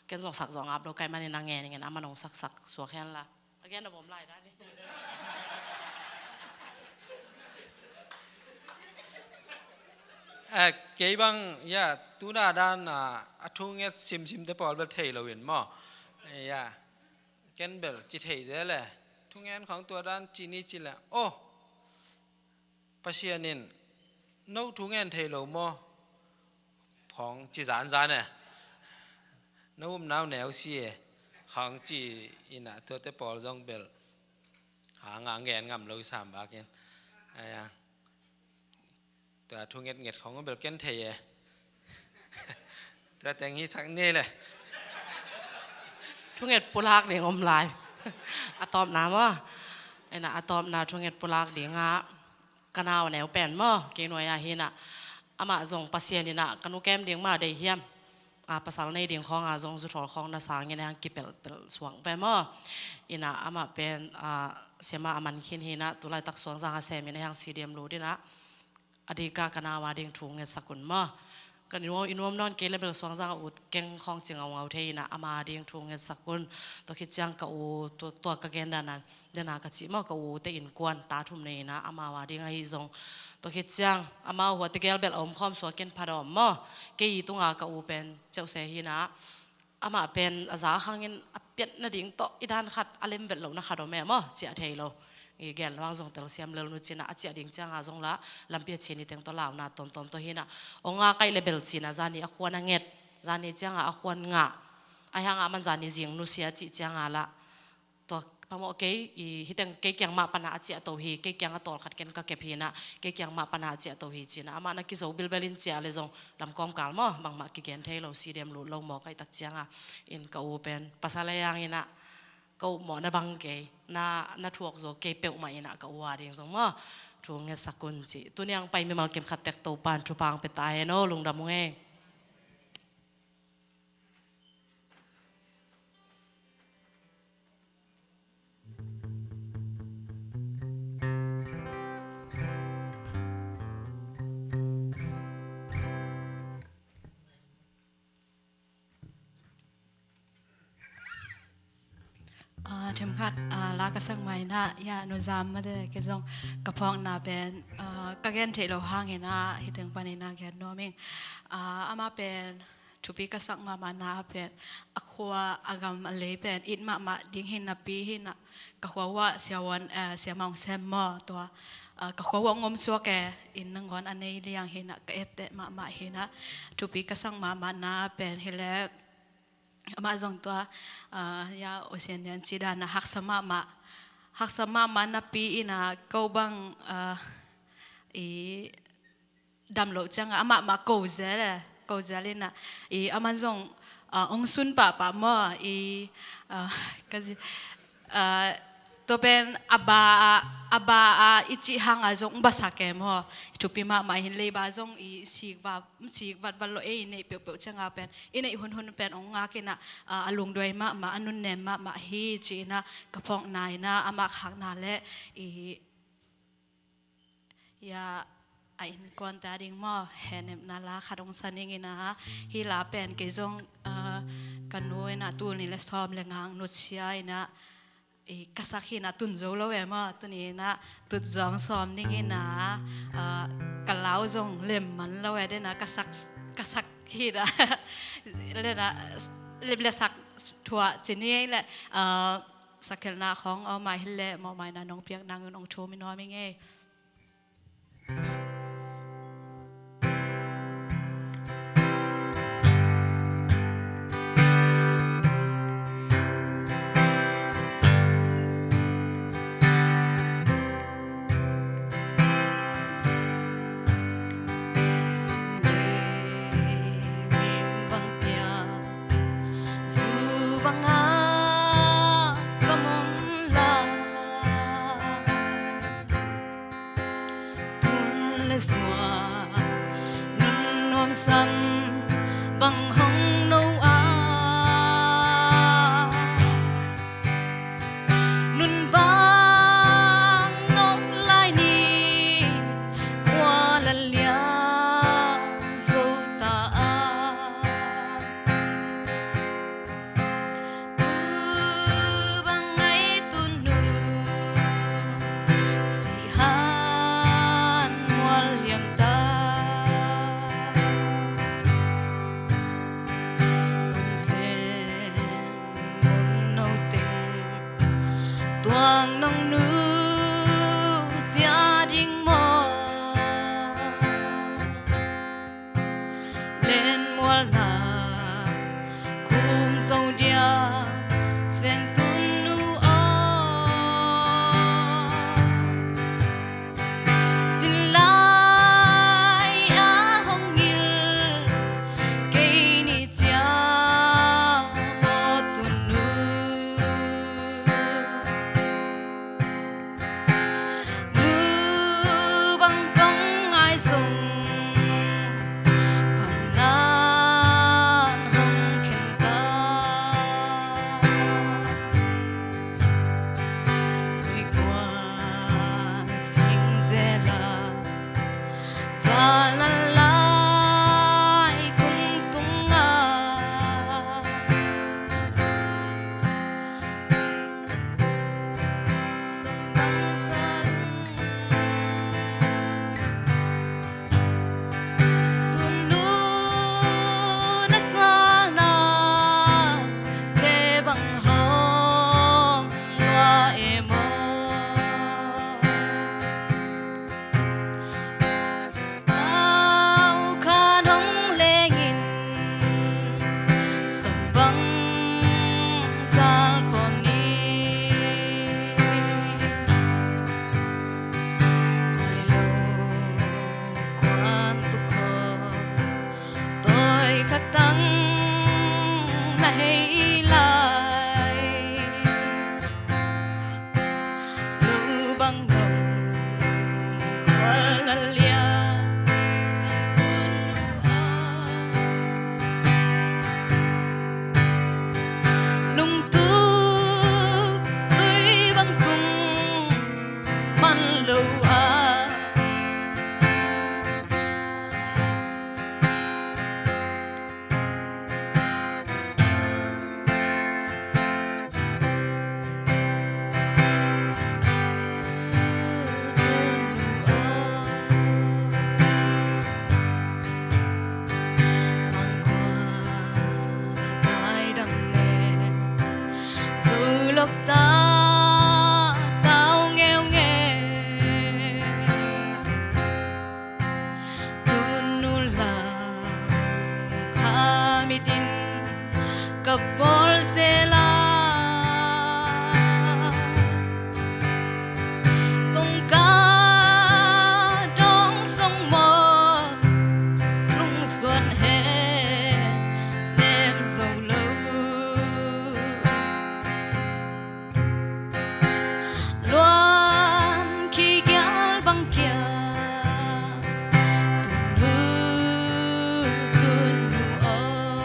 ken zong sak zawh ngap lo ka hih manin ah ngen ing in ah, aman ong saksak suak hen la. A gen a bawm lai dan hi. Eh, kei bang, ya, tuna dan, ah, a thunget simsimte pawl bel thei lo in maw. Ya, ken bel ci thei zel e. Thungen khawng tua dan ci ni ci leh, oh, Pasian in, no thungen thei lo maw? Khawng ci zanzan e. No upna uh neu si e. Khawng ci in ah tuate pawl zong bel hang a ngen ngam lo sam bak in. Aya. Tua thu ngetnget khawng bel ken thei e. Tua teng hi sak ni le. Thunget pulak ding om lai. A tawpna maw. Ina a tawpna thunget pulak ding ah ka nau neu pen maw, kei nuai ah hi in ah, amah zong Pasian in ah ka nu kem ding mah deih hiam. A, pasal nei ding khawng a zong zuthawl khawng na sang in ah hang kipelhpelh suak ve maw. In ah amah pen, a, siama a man khin hi in ah, tulaitak Suangzang a sem in ah hang C D M lut in ah, a dik a ka nau a ding thu ngetsak un maw. Ka nuam, i nuam nawn kei le bel Suangzang a ut keng khawng ci ngaungau thei in ah, ama ding thu ngetsak un. Tua khit ciang ka u, tua, tua ka gen dan a, den a ka cih maw, ka ute innkuan ta thum nei in ah, amau a ding ahi zong. Tua khit ciang amau hua tegel bel a om khawm suak in pha dawm maw. Kei i tunga ka u pen ceuhse hi in ah, amah pen a za khangin a piat nading tawh i dan khat a lem vet lohna khat om e maw, ciah thei lo. I gen luang zong telsiam lel nu ci in ah, a ciah ding ciang a zong lah lampi a cin i teng tawh launa tawmtawm tawh hi in ah, ong a kaih le bel ci in ah, zani a khuan a nget, zani ciang a a khuan ngah. Ahi hang a aman zani zing nusia cih ciang a lah, tua phamawh kei, i, hiteng kei kiang mah pan a a ciah to hi, kei kiang a tawlkhat ken ka kep hi in ah, kei kiang mah pan a a ciah to hi ci in ah, amah na kizo bilbel in ciah le zong lam kawmkal maw, bangmah kigen thei lo, C D M lut lo maw, kaihtak ciang a. In ka u pen pasal a yang in ah, ka upmawhna bang kei, na, na thuak zo kei peuhmah in ah ka u a ding zong maw, thu ngetsak un ci. Tuni ang pai mimal kim khat tek Topan thupha ang pia ta hen aw, lungdam ung ei. Ah, themkhat, ah, la ka sak mai na, ya, nu Zam mate, kei zong ka phawkna pen, ah, ka gen theih loh hangin ah, hiteng panin ah gen nuam ing. Ah, amah pen, thupi ka sak mahmahna pen, a khua a gam a lei pen it mahmah ding hi napi hi in ah, ka khua uah siavuan, eh, siamah ong sem maw, tua, eh, ka khua uah ong om suak e, inn nangawn a nei liang hi in ah, ka etteh mahmah hi in ah, thupi ka sak mahmahna pen hi leh, amah zong tua, eh, ya, Ocean Lian ci dan a haksa mahmah, haksa mahmah napi in ah, ko bang, eh, i, dam loh ciang a, amah mah ko zel e, ko zel in ah, i, aman zong, ah, ong sun pahpah maw, i, ah, ka zi-, ah, tua pen a ba a, a ba a i cih hang a zong ong basak e maw, thupi mahmah hi in, leiba zong i sik va, sik vatvat lo e, i neih peuhpeuh ciang a pen, i neih hunhun pen ong ngak in ah, ah, a lungduai mahmah, a nunnem mahmah hi ci in ah, ka phawkna in ah, amah khakna le, i, ya, a innkuante a ding maw, hehnepna la khat ong sa ning in ah, hih la pen kei zong, ah, ka nu in ah tul nih le sawm le nga nusia in ah, i, ka sak hi in ah tun zo lo e maw, tuni in ah tut zong sawm ning in ah, ah, ka lau zong lem man lo e, den a ka sak, ka sak hi in ah, le na, lem le sak thuah ci ni ei leh, ah, sakhelhna khawng a om a hi leh mawhmaina nong piak nang un hong thum i nuam ing ei. Singmim bang pia zu bangah ka mong lai. Tun le zua nun nuamsam bang hong no a, nun bang nop lai ni, kua la liang zo ta a. Bang ngai tunu sihan mual liam ta. Hun sen mun no teng tuang nong nu sia ding maw? Len mualna khum zo dia sen tunu aw. Sin lai a hong ngil kei ni cia maw tunu. Mu bang kong ngai zong, pamnan hong khen ta. Ui kua sing zela, za lan lai kung tunga. Tunu na salna te bang hong lua e maw? Pau khan hong lengin sam bang zal khawm ni. Ai lo kuan tuk khawm toi khatang na hei lai. Lo bang lo khual a lia san tun uh a, lungtu tui bang tung man lo a. Zo lok ta tau ngeungeu. Tun uh lau kha mitin ka bawl zel a, tongka dong song maw lungsuan he nem zo lo. Luan khi gial bang kia tun uh, tun uh aw.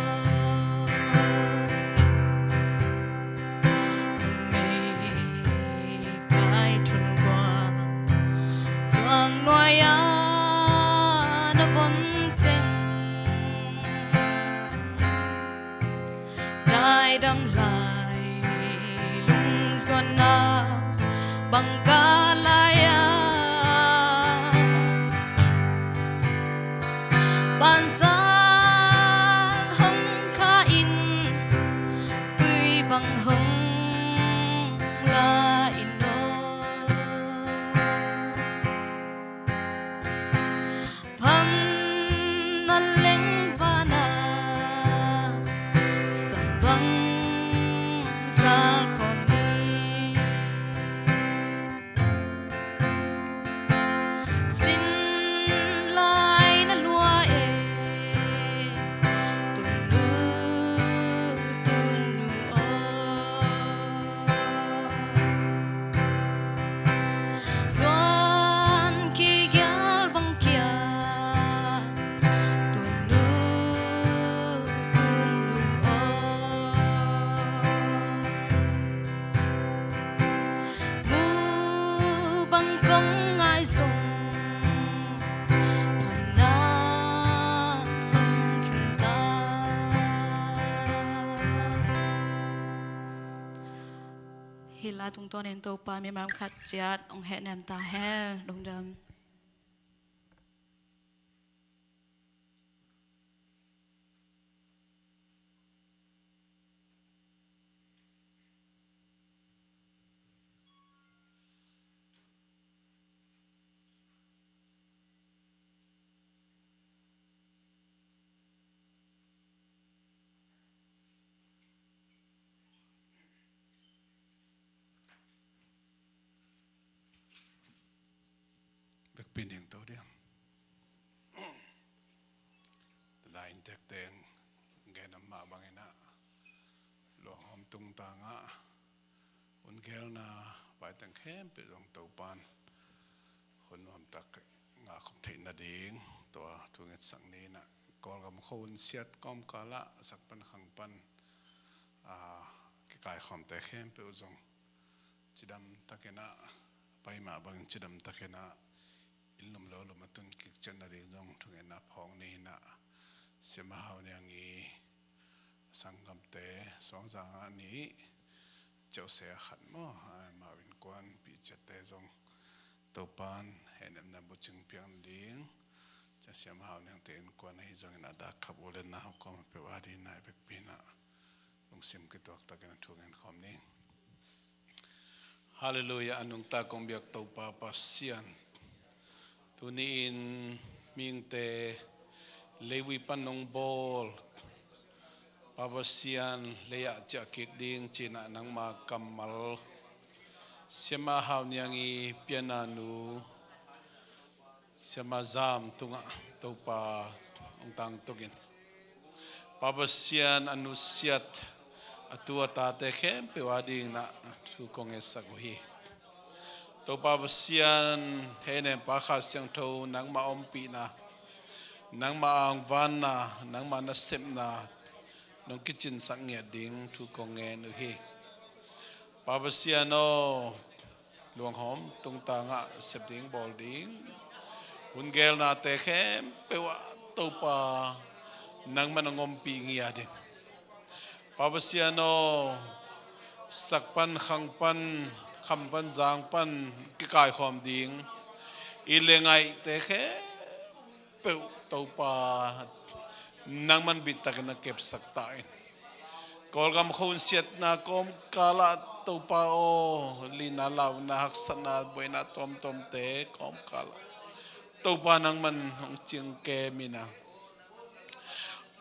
Mei kai thun kua luang nuai a na von teng. Daidam lai lungsuanna bang ka lai a, banzan hong kha in tui Bang hong la in aw. Pan na leng vana sa bang zal khawm ni. Sin lai na lua e, tunu, tunu aw. Luan kigial bang kia, tunu, tunu aw. Mu bang kong ngai zong, phamna hong khen ta. Hih la tungtawnin Topa mimal khat ciat hong hehnem ta hen. Lungdam. Vekpi ning to ding. Lai inntek teng gen a mah bangin ah, luanghawm tungtang ah hun gelna vai teng khempeuh zong Topan hun nuamtak ngah khop theih nading tua thu ngetsak ni in ah, Kawlgam khua hun siat kawmkal ah sak pan khang pan, aa, kikaikhawmte khempeuh zong cidam takin ah, pai mah bangin cidam takin ah, inn lum lo lum a tun kik ciat nading zong thungetna phawk ni in ah, Siamah Hau Niang i sanggamte, Suangzang ah nih, Ceuhse a khat maw, amau innkuanpih ciatte zong Topan hehnepna bucing piak nading, Sia Siamah Hau Niangte innkuan ahi zongin a dak khap u le nau kawm a peuh a ding nai vekpi in ah lungsim kituak takin a thu ngen khawm ni. Halleluiah, a nungta kong biak Topa Pasian. Tuni-in mihingte leivui pan nong bawl, Pa Pasian, lei ah ciah kik ding ci-in ah nangma kammal, Siamah Hau Niang i pianna nu, Siamah Zam tungah Topa hong tangtungin, Pa Pasian, a nusiat a tu a tate khempeuh a dingin ah thu kong ngetsak uh hi. Topa Pasian, hehnempa Kha Siangtho nangma ompihna, nangma angvanna, nangma nasepna nong kicinsak ngiat ding thu kong ngen uh hi. Pa Pasian aw, luanghawm tungtang ah sep ding bawl ding hun gelnate khempeuh ah Topa nangman hong ompih ngiat in. Pa Pasian aw, sak pan, khang pan, kham pan, zang pan kikaikhawm ding i le ngaihte khempeuh Topa nangman bittakin a kepsak ta in. Kawlgam khua hun siatna kawmkal ah Topa aw, lina launa, haksatna, buaina tuamtuamte kawmkal ah Topa nangman hong ciangkem in ah,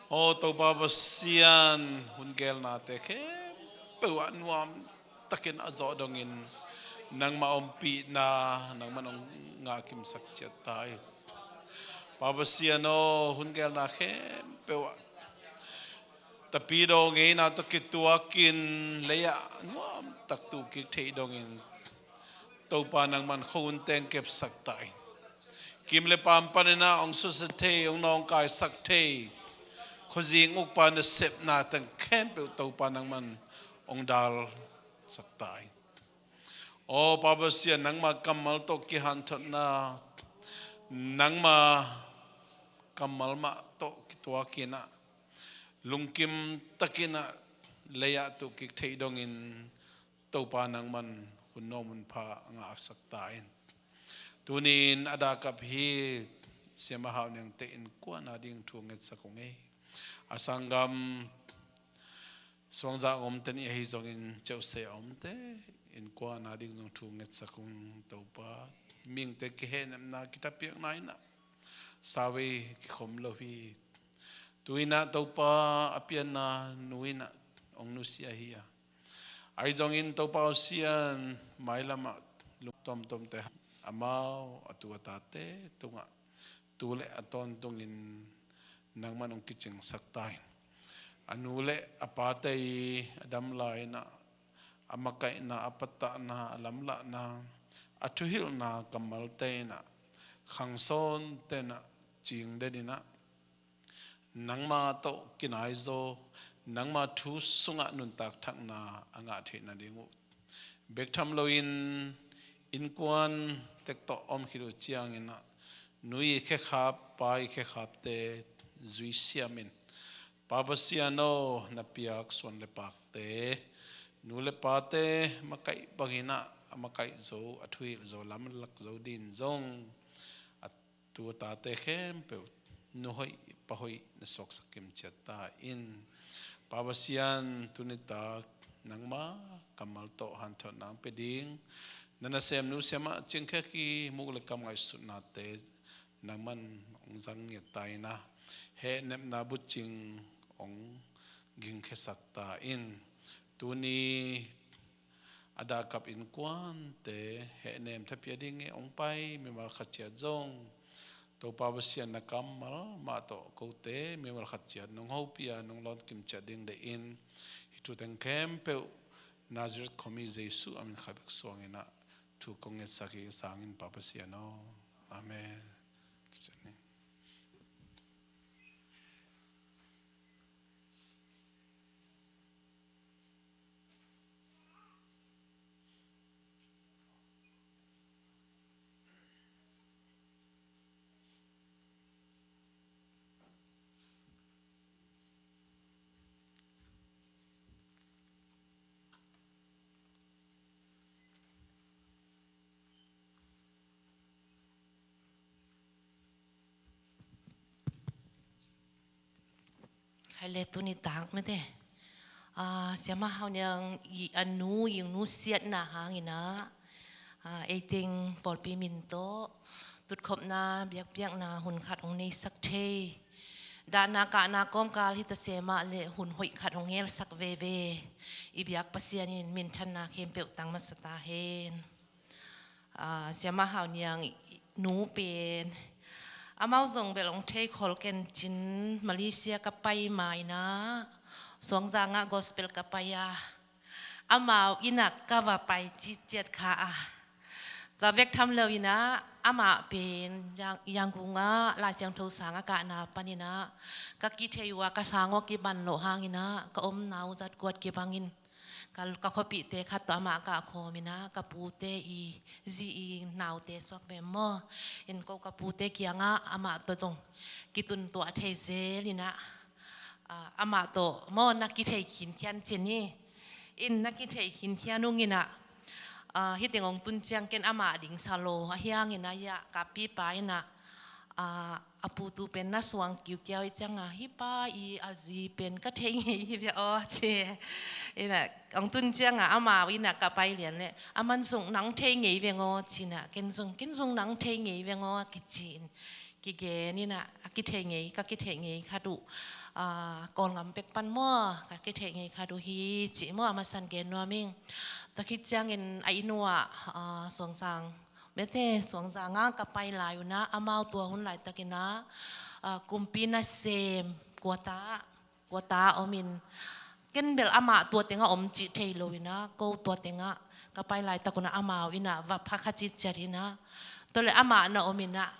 aw Topa Pasian, hun gelnate khempeuh ah nuam takin a zawh dongin nangma ompihna nangman hong ngahkimsak ciat ta hi. Pa Pasian aw, hun gelna khempeuh ah tapidaw ngeina tawh kituakin lei ah nuamtak tu kik theih dongin Topa nangman khua hun teng kepsak ta in. Kim le paam panin ah hong susia thei, hong nawngkaisak thei khuazing ukpa nasepna teng khempeuh Topa nangman hong dalsak ta in. Aw Pa Pasian, nangma kammal tawh kihanthotna, nangma kammal mah tawh kituakin ah lungkim takin ah lei ah tu kik theih dongin Topa nangman hun nuam hun pha ngahsak ta in. Tuni-in a dak khap hi Siamah Hau Niangte innkuan a ding thu ngetsak ung ei. A sanggam Suangzang a omte ni ahi zongin ceuhse a omte innkuan a ding zong thu ngetsak ung Topa. Mihingte kihehnepna kithapiakna in ah sauvei kikhom lo hi. Tu in ah Topa a pianna nu in ah hong nusia hi a, ahi zongin Topa Pasian mailam ah lungtuamtuamte, amau a tu a tate tungah tu le a tawntungin nangman hong kicingsak ta in. A nu le a pate i a dam lai in ah a makaihna, a patahna, a lamlahna, a thuhilhna kammalte in ah khangsawnte in ah cingden in ah nangma tawh kinaizaw, nangma thu sungah nuntak thakna a ngah theih nading uh bek tham loin innkuan tek tawh om khit uh ciangin ah nu i khekhap, pa i khekhapte zui siam in. Pa Pasian aw, na piak suan le pakte, nu le pate makaih bangin ah a makaih zo, a thuhilh zo, lamlak zo din zong a tu a tate khempeuh nu hoih pa hoih na suaksak kimciat ta in. Pa Pasian, tuni tak nangma kammal tawh hanthotna hong pia ding, na nasem nu siamah cingkhia ki muk le kam ngaihsutnate nangman hong zang ngiat ta in ah hehnepna bucing hong gingkhiasak ta in. Tuni a dahkap innkuante hehnem thapiak ding i hong pai mimal khat ciat zong Topa Pasian na kammal mah tawh kote mimal khat ciat nong hopih a nong lawng kimciat ding deih in, hih thu teng khempeuh Nazareth khuami Jesuh a min khat bek suangin ah thu kong ngetsak hi. Sangin Pa Pasian aw. Amen. Khai le tuni tak mete, ah, Siamah Hau Niang i a nu, i nusiatna hangin ah, ah, ei teng pawlpi min tawh tutkhopna biakpiakna hun khat hong neisak thei, dahna kahna kawmkal hi ta se mah le hun hoih khat hong ngelsak veve i biak Pasian in minthanna khempeuh tang masa ta hen. Ah, Siamah Hau Niang i nu pen amau zong bel hong thei khol ken cin, Malaysia ka pai ma in ah Suangzang ah gospel ka pai a, amau inn ah ka va pai ciciat kha a, tua bek tham lo in ah amah pen Yang-, Yangon ah Lai Siangtho sang a kahna panin ah ka kithei uh a, ka sang aw kiban loh hangin ah ka omna uh zat guat kibangin ka, ka khuapihte khat tawh amah kah khawm in ah ka pute i zi i naute suak ve maw, in ko ka pute kiangah amah tawh zong kitun tuah thei zel in ah, ah, amah tawh maw na kithei khinkhian cin hi. In na kithei khinkhian ung in ah, ah, hih teng hong tun ciang ken amah ding sa lo, ahi hangin ah, ya, ka pipa in ah, ah, a pu tu pen na suang kiukiau i ciang a, hih pa i a zi pen ka thei ngei hi ve aw ci. In ah hong tun ciang a amau in ah ka pai lian le, a man zong nang thei ngei veng aw ci in ah, ken zong, ken zong nang thei ngei veng aw a kici in kigen in ah, a kithei ngei, ka kithei ngei khat uh, ah, Kawlngam pek pan maw, ka kithei ngei khat uh hi ci maw, a masan gen nuam ing. Tua khit ciangin a inn uh ah, ah, Suangzang mete, Suangzang ah ka pai lai un ah amau tua hun laitakin ah, ah, kumpi nasem quarter, quarter om in, ken bel amah tua tengah om cih thei lo in ah, ko tua tengah ka pai laitak un ah amau in ah va pha kha ciciat in ah, tua le amah na om in ah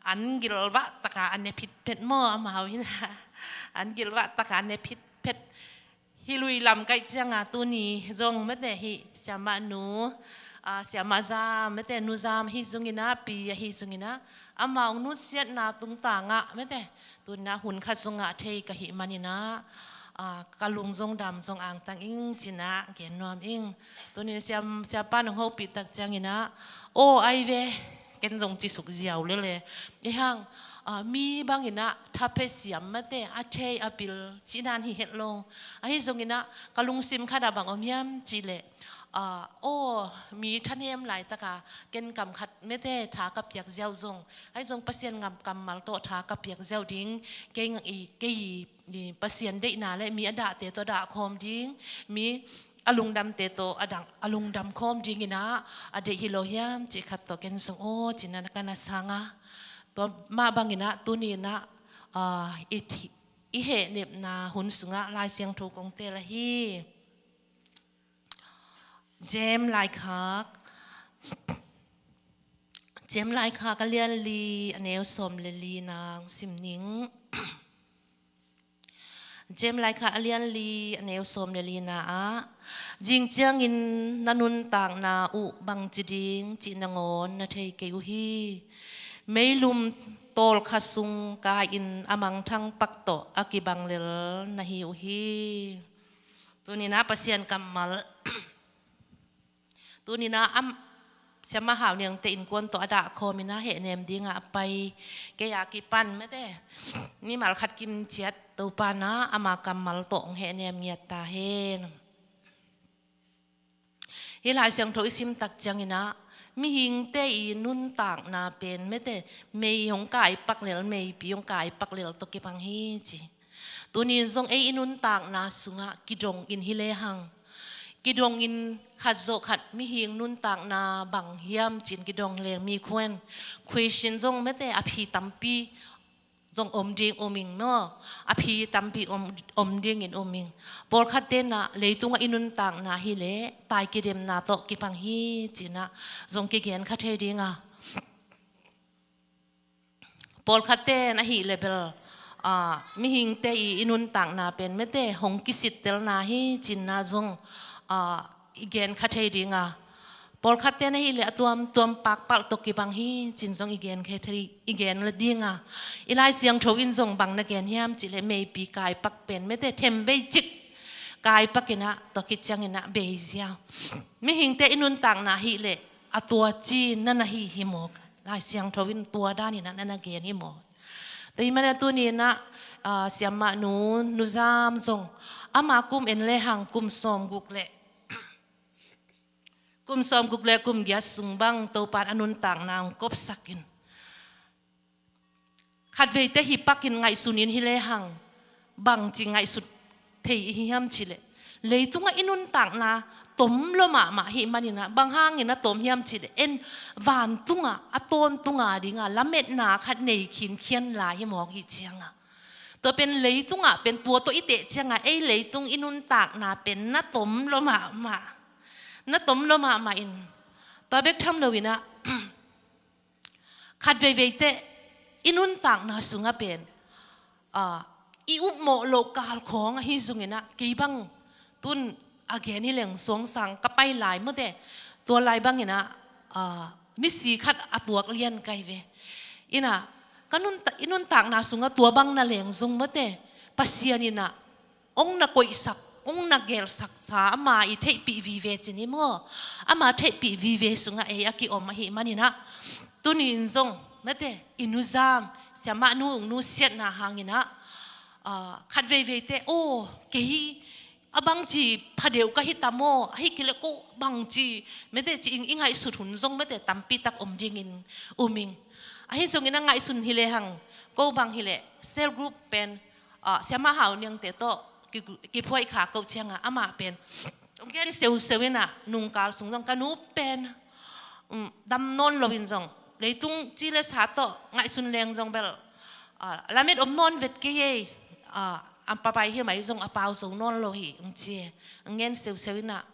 an gilvah taka a ne phitphet maw, amau in ah an gilvah taka a ne phitphet. Hih lui lam kaih ciang a tuni zong mete hih Siamah Nu, ah, Siamah Zam mete, Nu Zam ahi zongin ah, pi ahi zongin ah, amau nusiatna tungtang ah mete, tuni ah hun khat zong ngah thei ka hih manin ah, ah, ka lung zong dam zong angtang ing ci in ah gen nuam ing. Tuni Siam, Siapa nong hopih tak ciangin ah, aw ai ve, ken zong ci suk ziau lel e. Ahi hang, ah, mi bangin ah tha pia siam mate, a thei a pil cih dan hi het lo. Ahi zongin ah ka lungsim khat ah bang om hiam cih leh, ah, aw, mi thanem laitak a ken kam khat mate tha ka piak ziau zong, ahi zong Pasian ngam kammal tawh tha ka piak ziau ding, kei, i, kei i, i Pasian deihna le mi a dahte tawh a dah khawm ding, mi a lungdamte tawh a dang, a lungdam khawm dingin ah a deih hi lo hiam cih khat tawh ken zong aw ci-in ah ka na sang a. Tua mah bangin ah tuni-in ah, ah, i thi-, i hehnepna hun sungah Lai Siangtho kong teel ahi. James laikhak, James laikhak a lian li, a neu sawm le li-na sim ning. James laikhak a lian li, a neu sawm le li-na ah, "Zing ciangin na nuntakna uh bangci ding cih nangawn na thei kei uh hi. Meilum tawlkhat sung kai-in a mangthang pak tawh a kibang lel na hi uh hi." Tuni-in ah Pasian kammal, tuni-in ah, am, Siamah Hau Niangte innkuan tawh a dah khawmin ah hehnem dingah a pai kei a kipan mate, mimal khat kim ciat Topa'n ah ama kammal tawh hong hehnem ngiat ta hen. Hih Lai Siangtho i sim tak ciangin ah mihingte i nuntakna pen mate, mei hong kai pak lel, meipi hong kai pak lel tawh kibang hi ci. Tuni-in zong ei i nuntakna sungah kidongin hi lehang, kidongin khat zawh khat mihing nuntakna bang hiam ci-in kidong leng, mi khuan, question zong mate, a phi tampi zong om ding um ing maw, a phi tampi om, om dingin um ing. Pawlkhatte'n ah leitungah i nuntakna hi leh tai kidemna tawh kibang hi ci-in ah zong kigen kha thei ding a. Pawlkhatte'n ahih leh bel, ah, mihingte i, i nuntakna pen mate hong kisittelna hi ci-in ah zong, ah, i gen kha thei ding a. Pawlkhatte'n ahih leh a tuamtuam pakpalh tawh kibang hi ci-in zong i gen kha thei, i gen ding a. I Lai Siangtho in zong bang na gen hiam cih leh meipi kai pak pen mate themvei cik kai pakin ah tua khit ciangin ah bei ziau. Mihingte i nuntakna ahih leh a tua ci na na hi hi mawk. Lai Siangtho in tua danin ah na na gen hi mawk. Tua ahih manin ah tuni-in ah, ah, Siamah Nu, Nu Zam zong ama kum en lehang kum sawmguk le, kum sawmguk le kum giat sung bang Topa'n a nuntakna hong kopsak in, khatveite hi pakin ngaihsun in hi lehang bangci ngaihsut thei i hi hiam cih leh, leitungah i nuntakna tom lua mahmah ahih manin ah, bang hangin a tom hiam cih leh, en, vantungah a tawntung a dingah lametna khat nei khinkhian lai hi mawk hi ciangah. Tua pen leitungah pen tua tawh i teh ciangah ei leitung i nuntakna pen na tom lua mahmah, na tom lua mahmah in, tua bek tham loin ah, khatveivei teh i nuntakna sungah pen, ah, i upmawh loh kal khawng ahi zongin ah, kei bang tun a gen hi leng suangsang ka pai lai mate, tua lai bangin ah, ah, misi khat a tuak lian ka hi ve. In ah, ka nunta-, i nuntakna sungah tua bang na leng zong mate, Pasian in ah hong na koihsak, hong na gelsak sa ama i theihpih vive cin hi maw? Ama theihpih vive sungah ei a kiom ahih manin ah, tuni-in zong mate, i Nu Zam, Siamah Nu hong nusiatna hangin ah, ah, khatveivei teh, aw, kei a bangci phadeuh ka hi ta maw, ahih kei leh ko bangci mate ci-in i ngaihsut hun zong mate tampi tak om dingin um ing. Ahi zongin a ngaihsun hi lehang, ko bang hi leh cell group pen, ah, Siamah Hau Niangte tawh ki, kiphuaih kha koh ciangah amah pen hong gen seuseu in ah, nungkal sung zong ka nu pen, um, dam nawn loin zong, leitung ci le sa tawh ngaihsun leng zong bel, ah, lamet om nawn vet kei ei, ah, a papai hi mai zong a pau zo nawn lo hi, hong ci e. Hong gen seuseu in ah,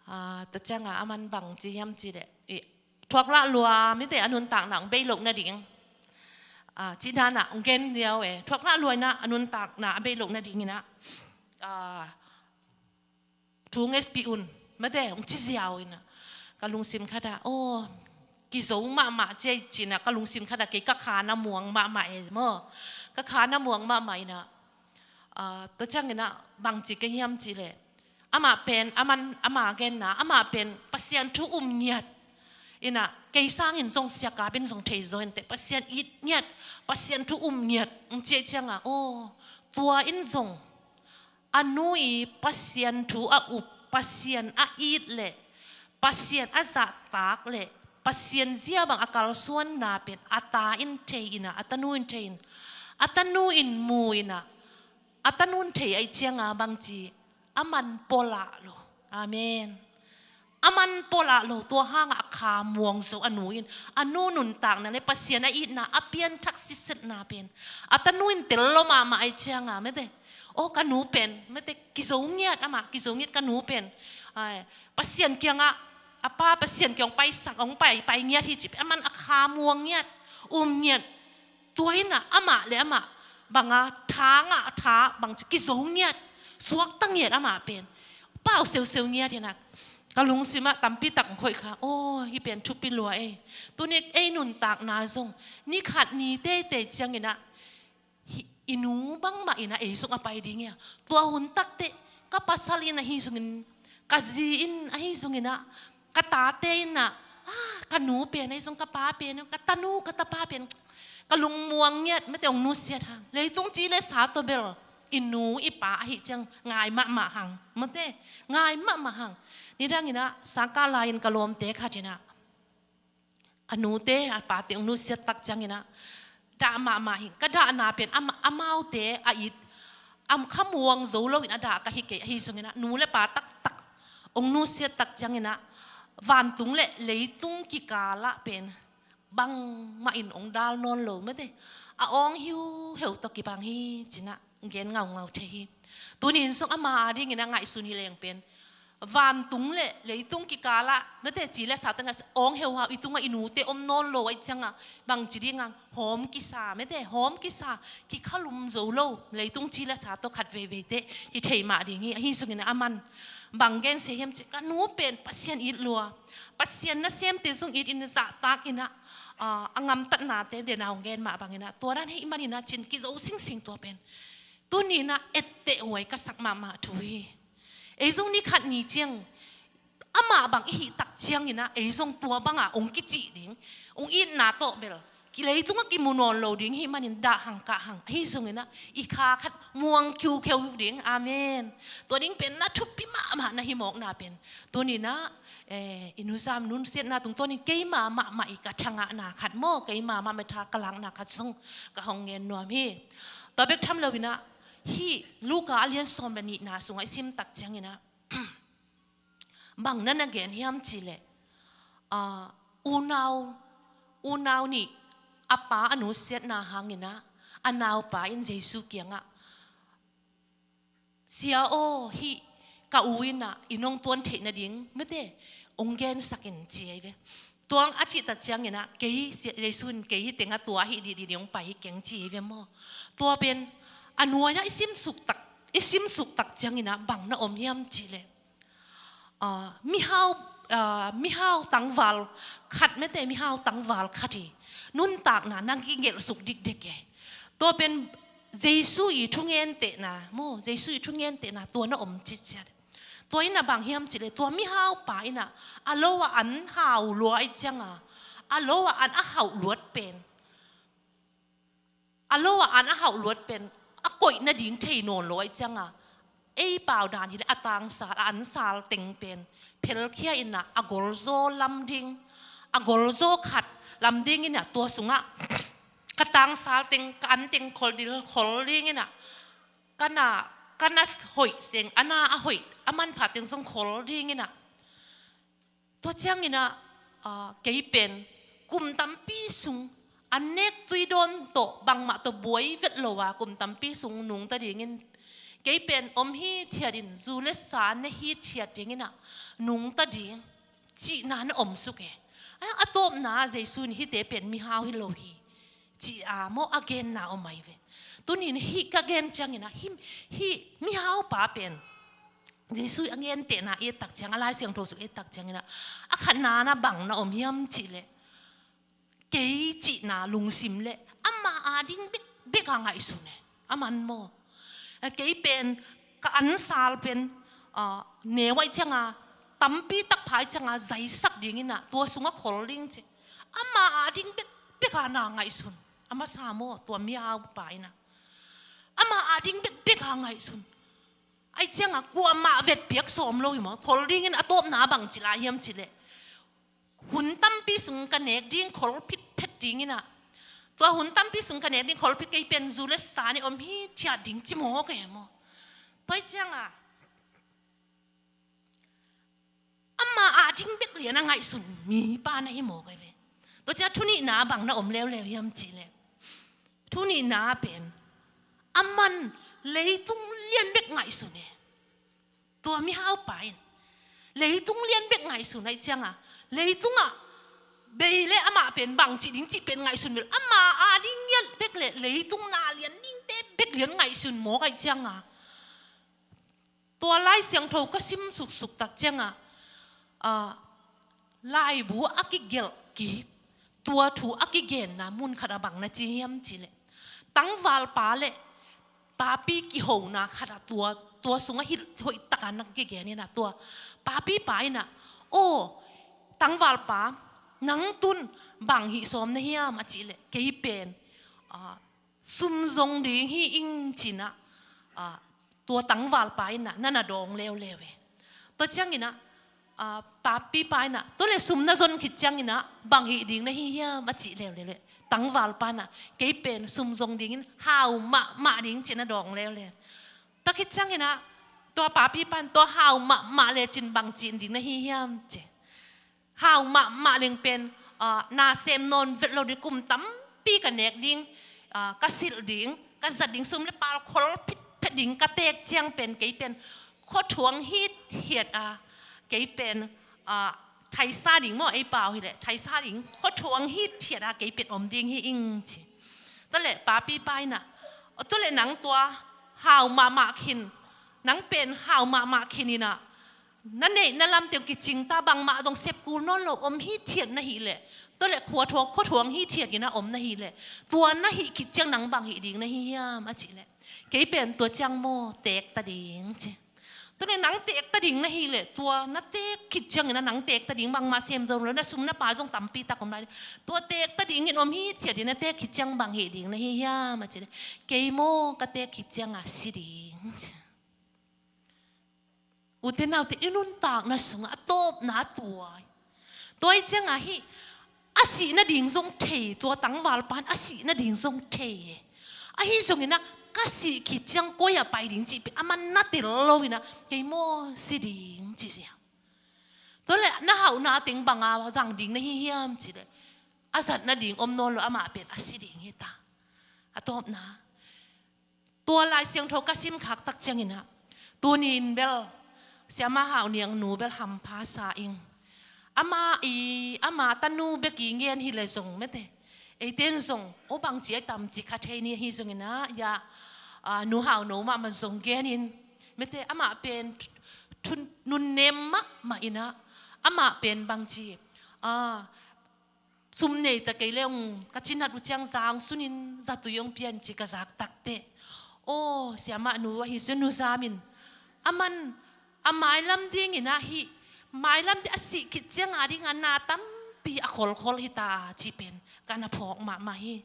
ah, tua ciangah aman bangci hiam cih leh, i, thuaklah lua mite a nuntakna hong bei loh nading, ah, cih dan ah hong gen ziau e. Thuaklah lua in ah a nuntakna a bei loh nadingin ah, ah, thu ngetpih un mate hong ci ziau in ah, ka lungsim khat ah, aw, kizo mahmah ci ei ci-in ah, ka lungsim khat ah kei ka kha na muang mahmah e maw. Ka kha na muang mahmah in ah, ah, tua ciangin ah bangci ka hiam cih leh, amah pen, aman, ama genna, amah pen Pasian thu um ngiat, Inah, kei sangin zong siakap in zong thei zaw inteh, Pasian it ngiat, Pasian thu um ngiat, hong ci ahih ciangah, aw, tua in zong a nu i Pasian thu a up, Pasian a it le Pasian a zahtak le Pasian zia bang a kalsuanna pen a ta in thei inah, a tanu in thei in, a tanu in mu inah, a tanu in thei ahih ciangah bangci, a man pua lah lo. Amen. A man pua lah lo, tua hangah a kha muang zo a nu in. A nu nuntakna le Pasian a itna, a pianthak sisetna pen a tanu in tel lo mahmah ahih ciangah, mete, aw, ka nu pen, mete, kizo ngiat amah, kizo ngiat ka nu pen. Ai, Pasian kiangah, a pa Pasian kiang hong paisak, hong pai, pai ngiat hi ci, a man a kha muang ngiat, um ngiat. Tua inah amah le amah banga tha ngah, tha bangci, kizo ngiat, suakta ngiat amah pen. Pau seuseu ngiat inah, ka lungsimah tampi tak hong khoih kha. Aw, hih pen thupi lua ei. Tuni ei nuntakna zong ni khat ni teitei cianginah, hih i nu bangmah inah ei zong a pai ding hi a. Tua hun takteh ka pasal in ahi zongin, ka zi in ahi zonginah, ka tate inah, ah, ka nu pen ahi zong, ka pa pen, ka tanu, ka tapa pen, ka lungmuang ngiat, mete, hong nusiat hang. Leitung ci le sa tawh bel i nu i pa ahih ciang ngai mahmah hang, mete, ngai mahmah hang. Nidanginah sangkah lai-in ka lawmte khat inah, a nute a pate hong nusiat tak cianginah, dah mahmah hi. Ka dahna pen ama-, amaute a it, am, kha muang zo loin a dah ka hi kei, ahi zonginah nu le pa taktak hong nusiat tak cianginah, vantung le leitung kikalah pen bangmah in hong dal nawn lo, mete, a awng hiuheu tawh kibang hi cinah gen ngaungau thei hi. Tuni in zong ama adingin a ngaihsun hi leng pen, vantung le leitung kikalah, mete, ci le sa tawh ngaih, awng heuhau, i tungah i nute om nawn lo ahih ciangah, bangci ding hang, hawm kisa, mete, hawm kisa, kikhalum zo lo, leitung ci le sa tawh khat veiveite hi thei mah ding hi. Ahi zongin a man, bang gen sia hiam cih, ka nu pen Pasian it lua, Pasian nasemte zong it in zahtak inah, ah, a ngamtatnate, dena hong gen mah banginah, tua dan hi maninah cin kizo singsing tua pen. Tuni inah etteh huai ka sak mahmah thu hi. Ei zong ni khat ni ciang, amah bang i hih tak cianginah, ei zong tua bangah hong kicih ding, hong itna tawh bel, ki, leitungah kimu nawn lo ding hi manin dah hang kah hang. Ahi zonginah i kha khat muang khiukheu ding. Amen. Tua ding pen na thupi mahmah na himawkna pen. Tuninah, eh, i nuzam nunsiatna tungtawnin keima mahmah i ka thangahna khat maw, keima mahmah i tha ka lakna khat zong ka hong ngen nuam hi. Tua bek tham loinah, hih Luka a lian sawm le nihna sungah i sim tak cianginah, bang na na gen hiam cihleh, ah, unau, unau nih a pa a nusiatna hanginah, a naupa in Jesu kiangah, "Sia aw, hih ka u inah i nong tuan theih nading, mete, hong gensak in," ci ahi ve. Tua a cih tak cianginah, kei, Jesu in kei hi tengah tua ahi dihdih ding hong pai hi keng ci ahi ve maw. Tua pen a nuai-ah i simsuk tak, i simsuk tak cianginah bang na om hiam cihleh, ah, mihau, ah, mihau tangval khat, mete, mihau tangval khat hi nuntakna na kigelhsuk dikdek e. Tua pen Jesu i thungentehna maw, Jesu i thungentehna tua na om citciat. Tua inah bang hiam cihleh, tua mihaupa inah a lo ah an hau lua ahih cianga, a lo ah an a hauh luat pen, a lo ah an a hauh luat pen a koih nading thei nawn lo ahih cianga, ei pau dan hileh a tangsal, a ansal teng pen phelkhia inah a golzaw lam ding, a golzaw khat lam ding inah, tua sungah ka tangsal teng, ka an teng khol dil, khol ding inah, ka na, ka na hoih seng, a na a hoih, a manpha teng zong khol ding inah. Tua cianginah, ah, kei pen kum tampi sung, an nek tui dawn tawh, bangmah tawh buai vet lo a, kum tampi sung nungta dingin, kei pen om hithiatin, zu le sa ne hithiat dinginah nungta ding cihna na om suk e. A, a tawpna Jesu in hihte pen mihau hi lo hi, ci a maw, a genna om ahi ve. Tunin hih ka gen cianginah, hih, hih mihaupa pen Jesu a gentehna i et tak ciang, a Lai Siangtho sung i et tak cianginah, a khatna na bang na om hiam cihleh, kei cihna lungsim le ama ading bek, bek a ngaihsun e. A man maw. A, kei pen ka ansal pen, ah, neu ahih cianga tampi tak pha ahih cianga zaisak dingin ah tua sungah khol ding ci. Ama ading bekbek a na ngaihsun. A masa maw, tua mihaupa in ah ama ading bekbek a ngaihsun. Ahih cianga kuamah vetpiak sawm lo hi maw. Khol dingin a tawpna bang ci lai hiam cih leh, hun tampi sung ka nek ding khol phitphet dingin ah, tua hun tampi sung ka nek ding khol phit, kei pen zu le sa nei om hithiat ding ci mawk e maw. Tua ahih cianga ama ading bek lian a ngaihsun mipa na hi mawk e ve. Tua ciang thu nihna bang na om leuleu hiam cih leh, thu nihna pen, aman leitung lian bek ngaihsun e. Tua mihaupa in leitung lian bek ngaihsun ahih cianga, leitungah bei le amah pen bang cih ding cih pen ngaihsun bel, ama ading lian bek le leitung na lian dingte bek lian ngaihsun mawk ahih cianga, tua Lai Siangtho ka sim suksuk tak cianga, ah, laibu a kigelh kik, tua thu a kigenna mun khatah bang na ci hiam cih leh, tangvalpa le papi kihona khatah tua, tua sungah hilh hoih taka na kigen in ah, tua papipa in ah, "Aw, tangvalpa, nang tun bang hih sawm na hiam?" a cih leh, "Kei pen, ah, sum zong ding hi ing," ci-in ah, ah, tua tangvalpa in ah na na dawng leuleu e. Tua ciangin ah, ah, papipa in ah, "Tua le sum na zon khit ciangin ah bang hih ding na hi hiam?" a cih leuleu leh, tangvalpa in ah, "Kei pen sum zong dingin hau mahmah ding," ci-in na dawng leuleu. Tua khit ciangin ah, tua papipa in, "Tua hau mahmah lecin bang ci-in ding na hi hiam?" ci. Hau mahmah leng pen, ah, na sem nawn vet lo ding, kum tampi ka nek ding, ah, ka silh ding, ka zat ding, sum le pai khol phitphet ding ka teek ciang pen, kei pen khuathuang hithiat a, kei pen, ah, thaisa ding maw, ei pau hi leh, thaisa ding, khuathuang hithiat a kei pen om ding hi ing ci. Tua leh papipa in ah, "Tua leh nang tua hau mahmah khin, nang pen hau mahmah khin in ah, na neih na lam teng kicing ta, bangmah zong sep kul nawn lo om hithiat na hih leh, tua leh khuathuang, khuathuang hithiat in ah om na hih leh, tua na hih khit ciang nang bang hih ding na hi hiam?" a cih leh, "Kei pen tua ciang maw, teek ta ding," ci. "Tua leh nang teek ta ding na hih leh, tua na teek khit ciangin ah nang teek ta ding, bangmah sem zong lo, na sum na pai zong tampi tak om lai, tua teek ta dingin om hithiat in na teek khit ciang bang hih ding na hi hiam?" a cih leh, "Kei maw, ka teek khit cianga si ding," ci. Ute naute, i nuntakna sungah a tawpna tua hi. Tua ahih cianga hih a sih nading zong thei, tua tangvalpa in a sih nading zong thei e. Ahi zongin ah, "Ka sih khit ciang koi ah pai ding," cih pen aman na tel lo in ah, "Kei maw, si ding," ci sia. "Tua leh na hauhna teng bang a zang ding na hi hiam?" cih leh, "A zat nading om nawn lo, amah pen a si ding hi ta." A tawpna. Tua Lai Siangtho ka simkhak tak ciangin ah, tuni in bel Siamah Hau Niang nu bel hampha sa ing. Ama i, ama tanu bek i ngen hi leh zong mete, eite in zong, "Aw, bangci a tam ci kha thei ni," ahi zongin ah, ya, ah, Nu Hau No mahmah zong gen in, mete, amah pen thu, thu nunnem mahmah in ah, amah pen bangci, ah, sum nei ta kei leh hong, ka cinat uh ciang zang sunin zatui hong pia in ci ka zak takteh, "Aw, Siamah nu, ahi zong Nu Zam in aman a mailam dingin ah hih mailam ding a sih khit ciang a dingin ah na tampi a kholkhol hi ta," cih pen ka na phawk mahmah hi.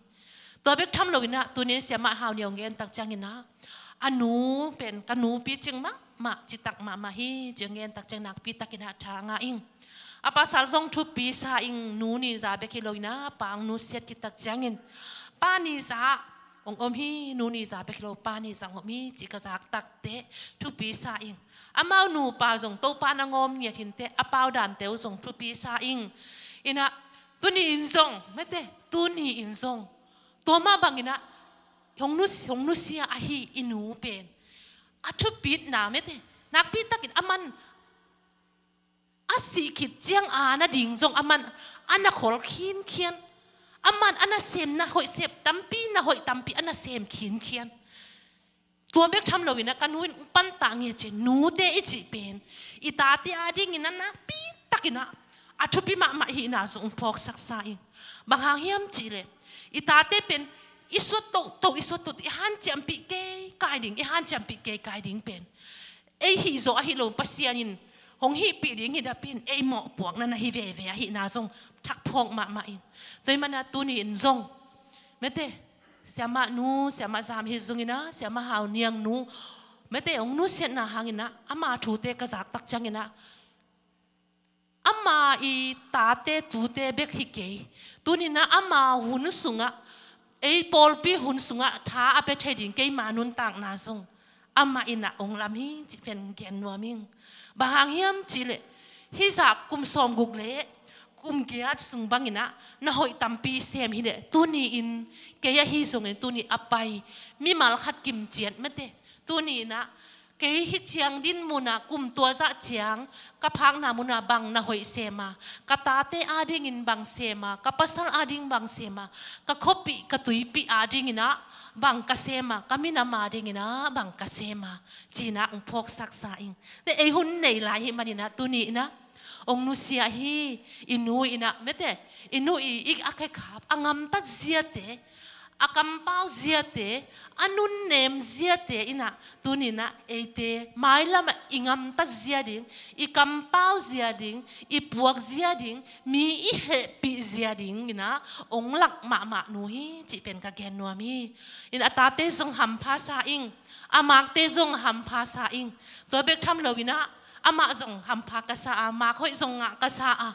Tua bek tham loin ah, tuni in Siamah Hau Niang hong gen tak ciangin ah, a nu pen ka nupi cing mahmah, citak mahmah hi, ci hong gen tak ciang nakpi takin ah tha ngah ing. A pasal zong thupi sa ing, nu ni za bek hi loin ah, pa hong nusiat khit tak ciangin, "Pa ni za hong om hi, nu ni za bek hi lo, pa ni za hong om hi," ci ka zak takteh thupi sa ing. Amau nupa zong Topa na ngawm ngiat hinteh, a pau dante uh zong thupi sa ing. In ah, tuni in zong, mete, tuni in zong tua mah bangin ah, hong nusi-, hong nusia ahi i nu pen a thupitna, mete, nakpi takin aman a sih khit ciang a nading zong aman a na khol khinkhian. Aman a na sem na hoih sem tampi, na hoih tampi a na sem khinkhian. Tua bek tham loin ah, ka nu in hong pantah ngiat ciang, nute i cih pen i tate a dingin ah nakpi takin ah a thupi mahmah hihna zong hong phawksaksa ing. Bang hang hiam cih leh, i tate pen i suat toto, i suat toto, i hanciampih keikai ding, i hanciampih keikai ding pen ei hih zawh ahi lo, Pasian in hong hihpih ding hi dapin, ei mawhpuakna na hi veve ahihna zong thak phawk mahmah in. Tua ahih manin ah tuni in zong, mete, siamah nu, siamah zam hi zongin ah, siamah Hau Niang nu, mete, hong nusiatna hangin ah, ama thute ka zak tak ciangin ah, ama i tate tute bek hi kei. Tuni in ah ama hun sungah, ei pawlpi hun sungah tha a pia thei ding keima nuntakna zong amah in ah hong lam hi cih pen gen nuam ing. Bang hang hiam cih leh, hih zah kum sawmguk le kum giat sung bangin ah na hoih tampi sem hi leh, tuni in kei ahi zongin tuni a pai mimal khat kim ciat, mete, tuni in ah kei hih ciang din mun ah kum tua zah ciang ka phakna mun ah bang na hoih sem a, ka tate adingin bang sem a, ka pasal ading bang sem a, ka khuapih ka tuipih adingin ah bang ka sem a, ka minam adingin ah bang ka sem a, ci-in ah hong phawksaksa ing. Te ei hun nei lai ahih manin ah tuni in ah hong nusia hi. I nu in ah, mete, i nu i, i a khekhap, a gamtat ziate, a kampau ziate, a nunnem ziate in ah, tuni in ah eite mailam ah i gamtat zia ding, i kampau zia ding, i puak zia ding, mi i hehpih zia ding in ah hong lak mahmah nu hi cih pen ka gen nuam hi. In a tate zong hampha sa ing, a makte zong hampha sa ing. Tua bek tham lo in ah, amah zong hampha ka sa a, mak hoih zong ngah ka sa a,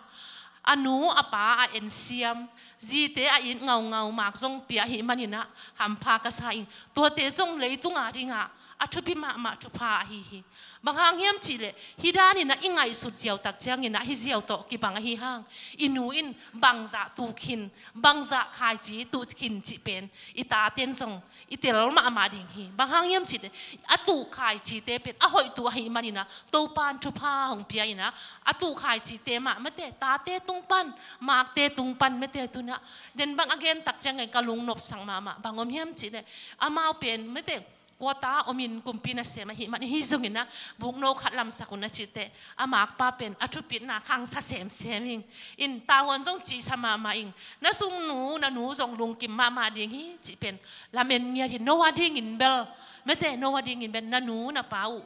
a nu a pa a ensiam, zite a it ngaungau, mak zong pia ahih manin ah hampha ka sa ing. Tuate zong leitung adingah a thupi mahmah thupha ahi hi. Bang hang hiam cih leh, hih dan in ah i ngaihsut ziau tak ciangin ah hih ziau tawh kibang ahi hang, i nu in bangzah tu khin, bangzah khaici tu khin cih pen i taten zong i tel mahmah ding hi. Bang hang hiam cih leh, a tu khaicite pen a hoih tu ahih manin ah Topa'n thupha hong pia in ah, a tu khaicite mah, mete, tate tung pan, makte tung pan, mete, tuni in ah, den bang a gen tak ciangin ka lung nopsak mahmah. Bang om hiam cih leh, amau pen, mete, quarter om in kumpi nasem ahih man, ahi zongin ah, bukno khat lamsak un a cih teh, a makpa pen a thupitna khangsa semsem ing. In tavuan zong cisa mahmah ing. Na sungnu, na nu zong lungkim mahmah ding hi cih pen lamen ngiat hi. No adingin bel, mete, no adingin bel na nu na pa uh,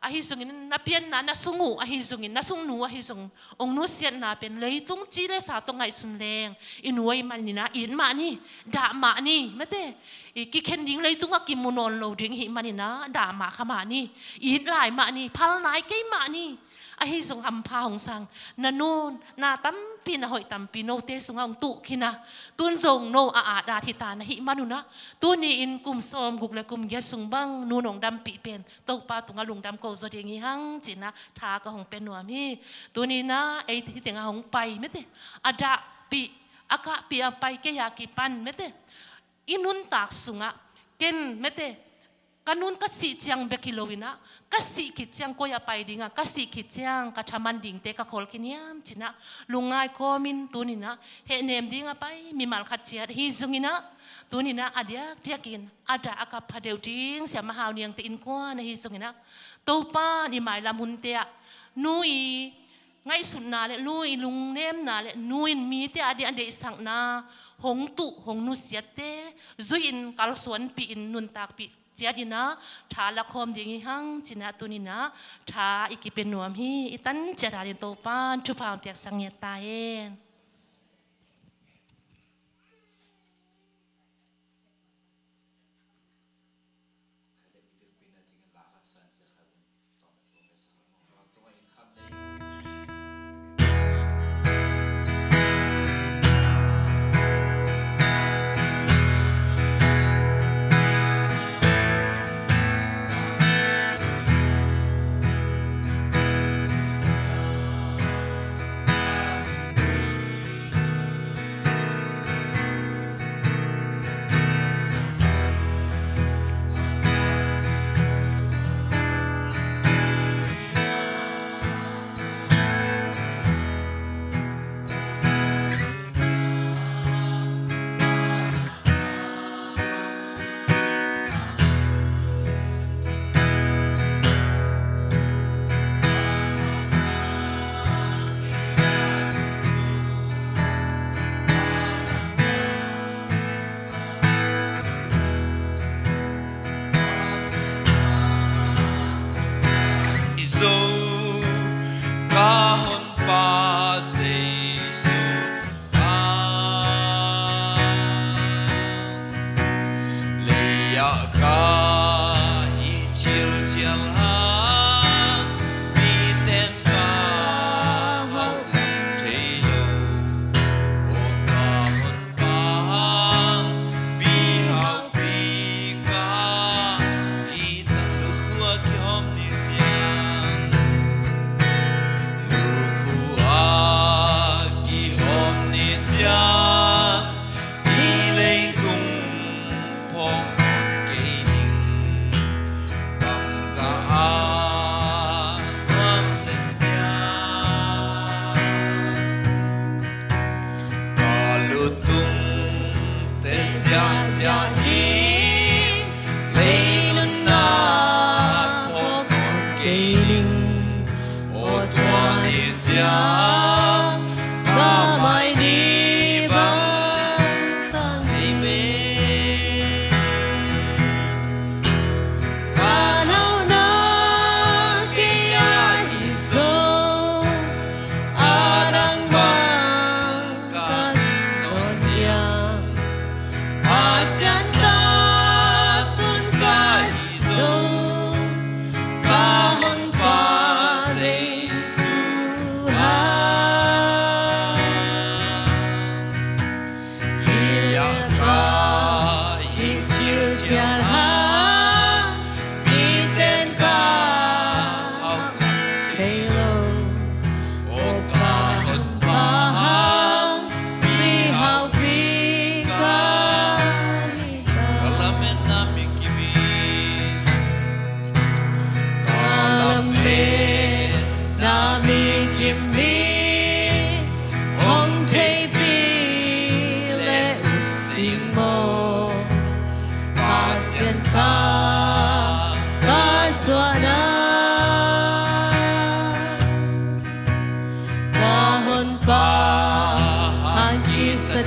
ahi zongin na pianna na sung uh, ahi zongin na sungnu ahi zong, hong nusiatna pen leitung ci le sa tawh ngaihsun leng, i nu ahih manin ah it mah ni, dah mah ni, mete, i kikhen ding leitung ah kimu nawn lo ding ahih manin ah dah mah kha mah ni, it lai mah ni, phal nai kei mah ni. Ahi zong hampha hong sa ing. Na nu, na tampi, na hoih tampi note sungah hong tuh khin a, tun zong no a adat hi ta na hih man un ah, tuni in kum sawmguk le kum giat sung bang nu nong dampih pen Topa tungah lungdam ko zaw ding hi hang, ci-in ah tha ka hong pia nuam hi. Tuni in ah ei hih tengah hong pai, mete, a dahpih, a kahpih a pai kei a kipan, mete, i nuntak sungah ken, mete, ka nun ka sih ciang bek hi lo in ah, ka sih khit ciang koi ah pai ding a, ka sih khit ciang ka thaman dingte ka khol khin hiam, ci-in ah lungngai kawmin tuni in ah hehnem ding a pai mimal khat ciat ahi zongin ah, tuni in ah a diakdiakin a dah a kap phadeuh ding Siamah Hau Niangte innkuan ahi zongin ah, Topa'n i mailam hunte ah nu i ngaihsutna le nu i lungnemna le nu in mite ading a deihsakna hong tuh, hong nusiatte zui-in, kalsuanpih in, nuntakpih ciat in ah tha lakhawm ding hi hang, ci-in ah tuni in ah tha i kipia nuam hi. I tan ciat a dingin Topa'n thupha hong piaksak ngiat ta hen.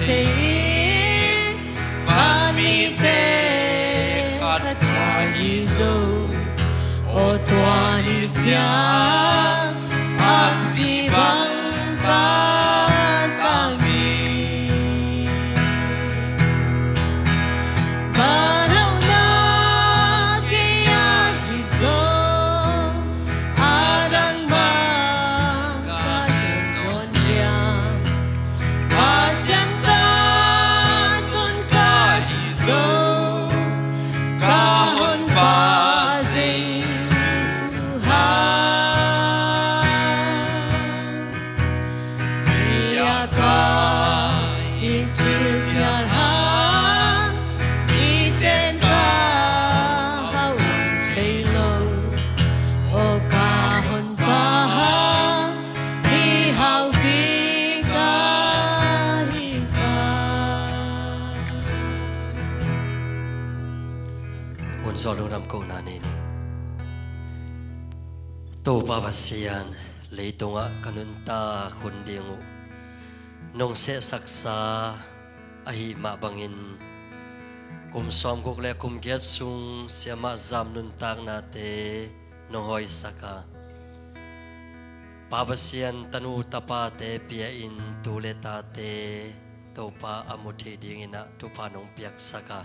thei, van mite khat ka hi zo. Aw tua hi ciang aksi bang ka tang hi. Vanhauhna kei a hi zo, a dang mah ka gen nawn diam. Kha Siangtho tun ka hi zo, ka Honpa Jesu hang. Mei ah ka in thil thial hang, miten ka hauh thei lo. Aw ka Honpa, mi haupi ka hi ta. Hun zawh lungdam kohna nei ni. Topa Pasian, leitungah ka nuntak hun ding uh nong sehsaksa ahih mah bangin, kum sawmguk le kum giat sung siamah Zam nuntaknate nong hawisak a, Pa Pasian, tanu tapate pia-in tu le tate Topa a mu theih dingin ah thupha nong piaksak a,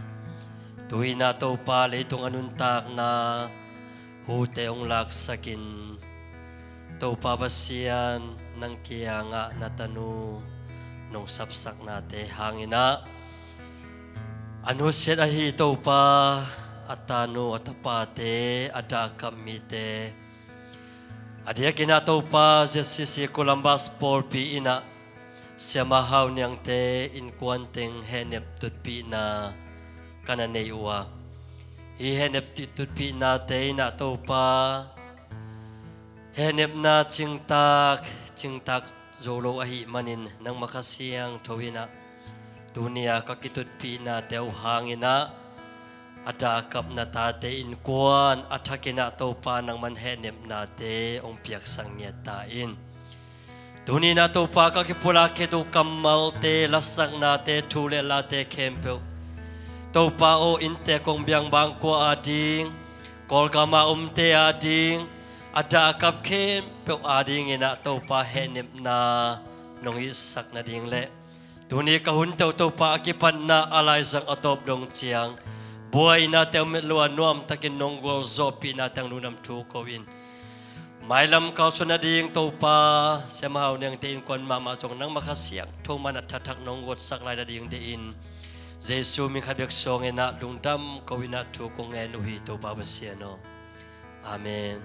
tu-in ah Topa leitung a nuntakna hute hong laksakin, Topa Pasian, nang kiangah na tanu nong sapsaknate hangin ah, a nusiat ahi Topa, a tanu a tapate, a dah a kap mite, a diakin ah Topa, Z C C Columbus pawlpi in ah Siamah Hau Niangte innkuan teng hehnep tutpihna ka na nei uh a, hih hehnep tutpihnate in ah Topa, hehnepna cingtak, cingtak zo lo ahih manin, nangmah Kha Siangtho in ah tuni-a ka kitutpihnate uh hangin ah, a dah a kap na tate innkuan a thakin ah Topa, nangman hehnepnate hong piaksak ngiat ta in. Tuni-in ah Topa, ka kipulak khit uh kammalte, lasaknate, thu le late khempeuh, Topa aw, innte kong biang bangkua ading, Kawlgam a omte ading, a dah a kap khempeuh adingin ah Topa, hehnepna nong itsak nading le tuni ka hun teuh Topa, a kipatna a laizang a tawp dong ciang buainate om met lo a nuamtakin nong gualzawhpihnate hang lungdam thu ko-in, mailam kalsuan nading Topa, Siamah Hau Niangte innkuan mahmah zong nangmah Kha Siangtho man a thathak nong guatsak lai nading deih in, Jesu min khat bek suangin ah lungdam ko-in ah thu kong ngen uh hi, Topa Pasian aw. Amen.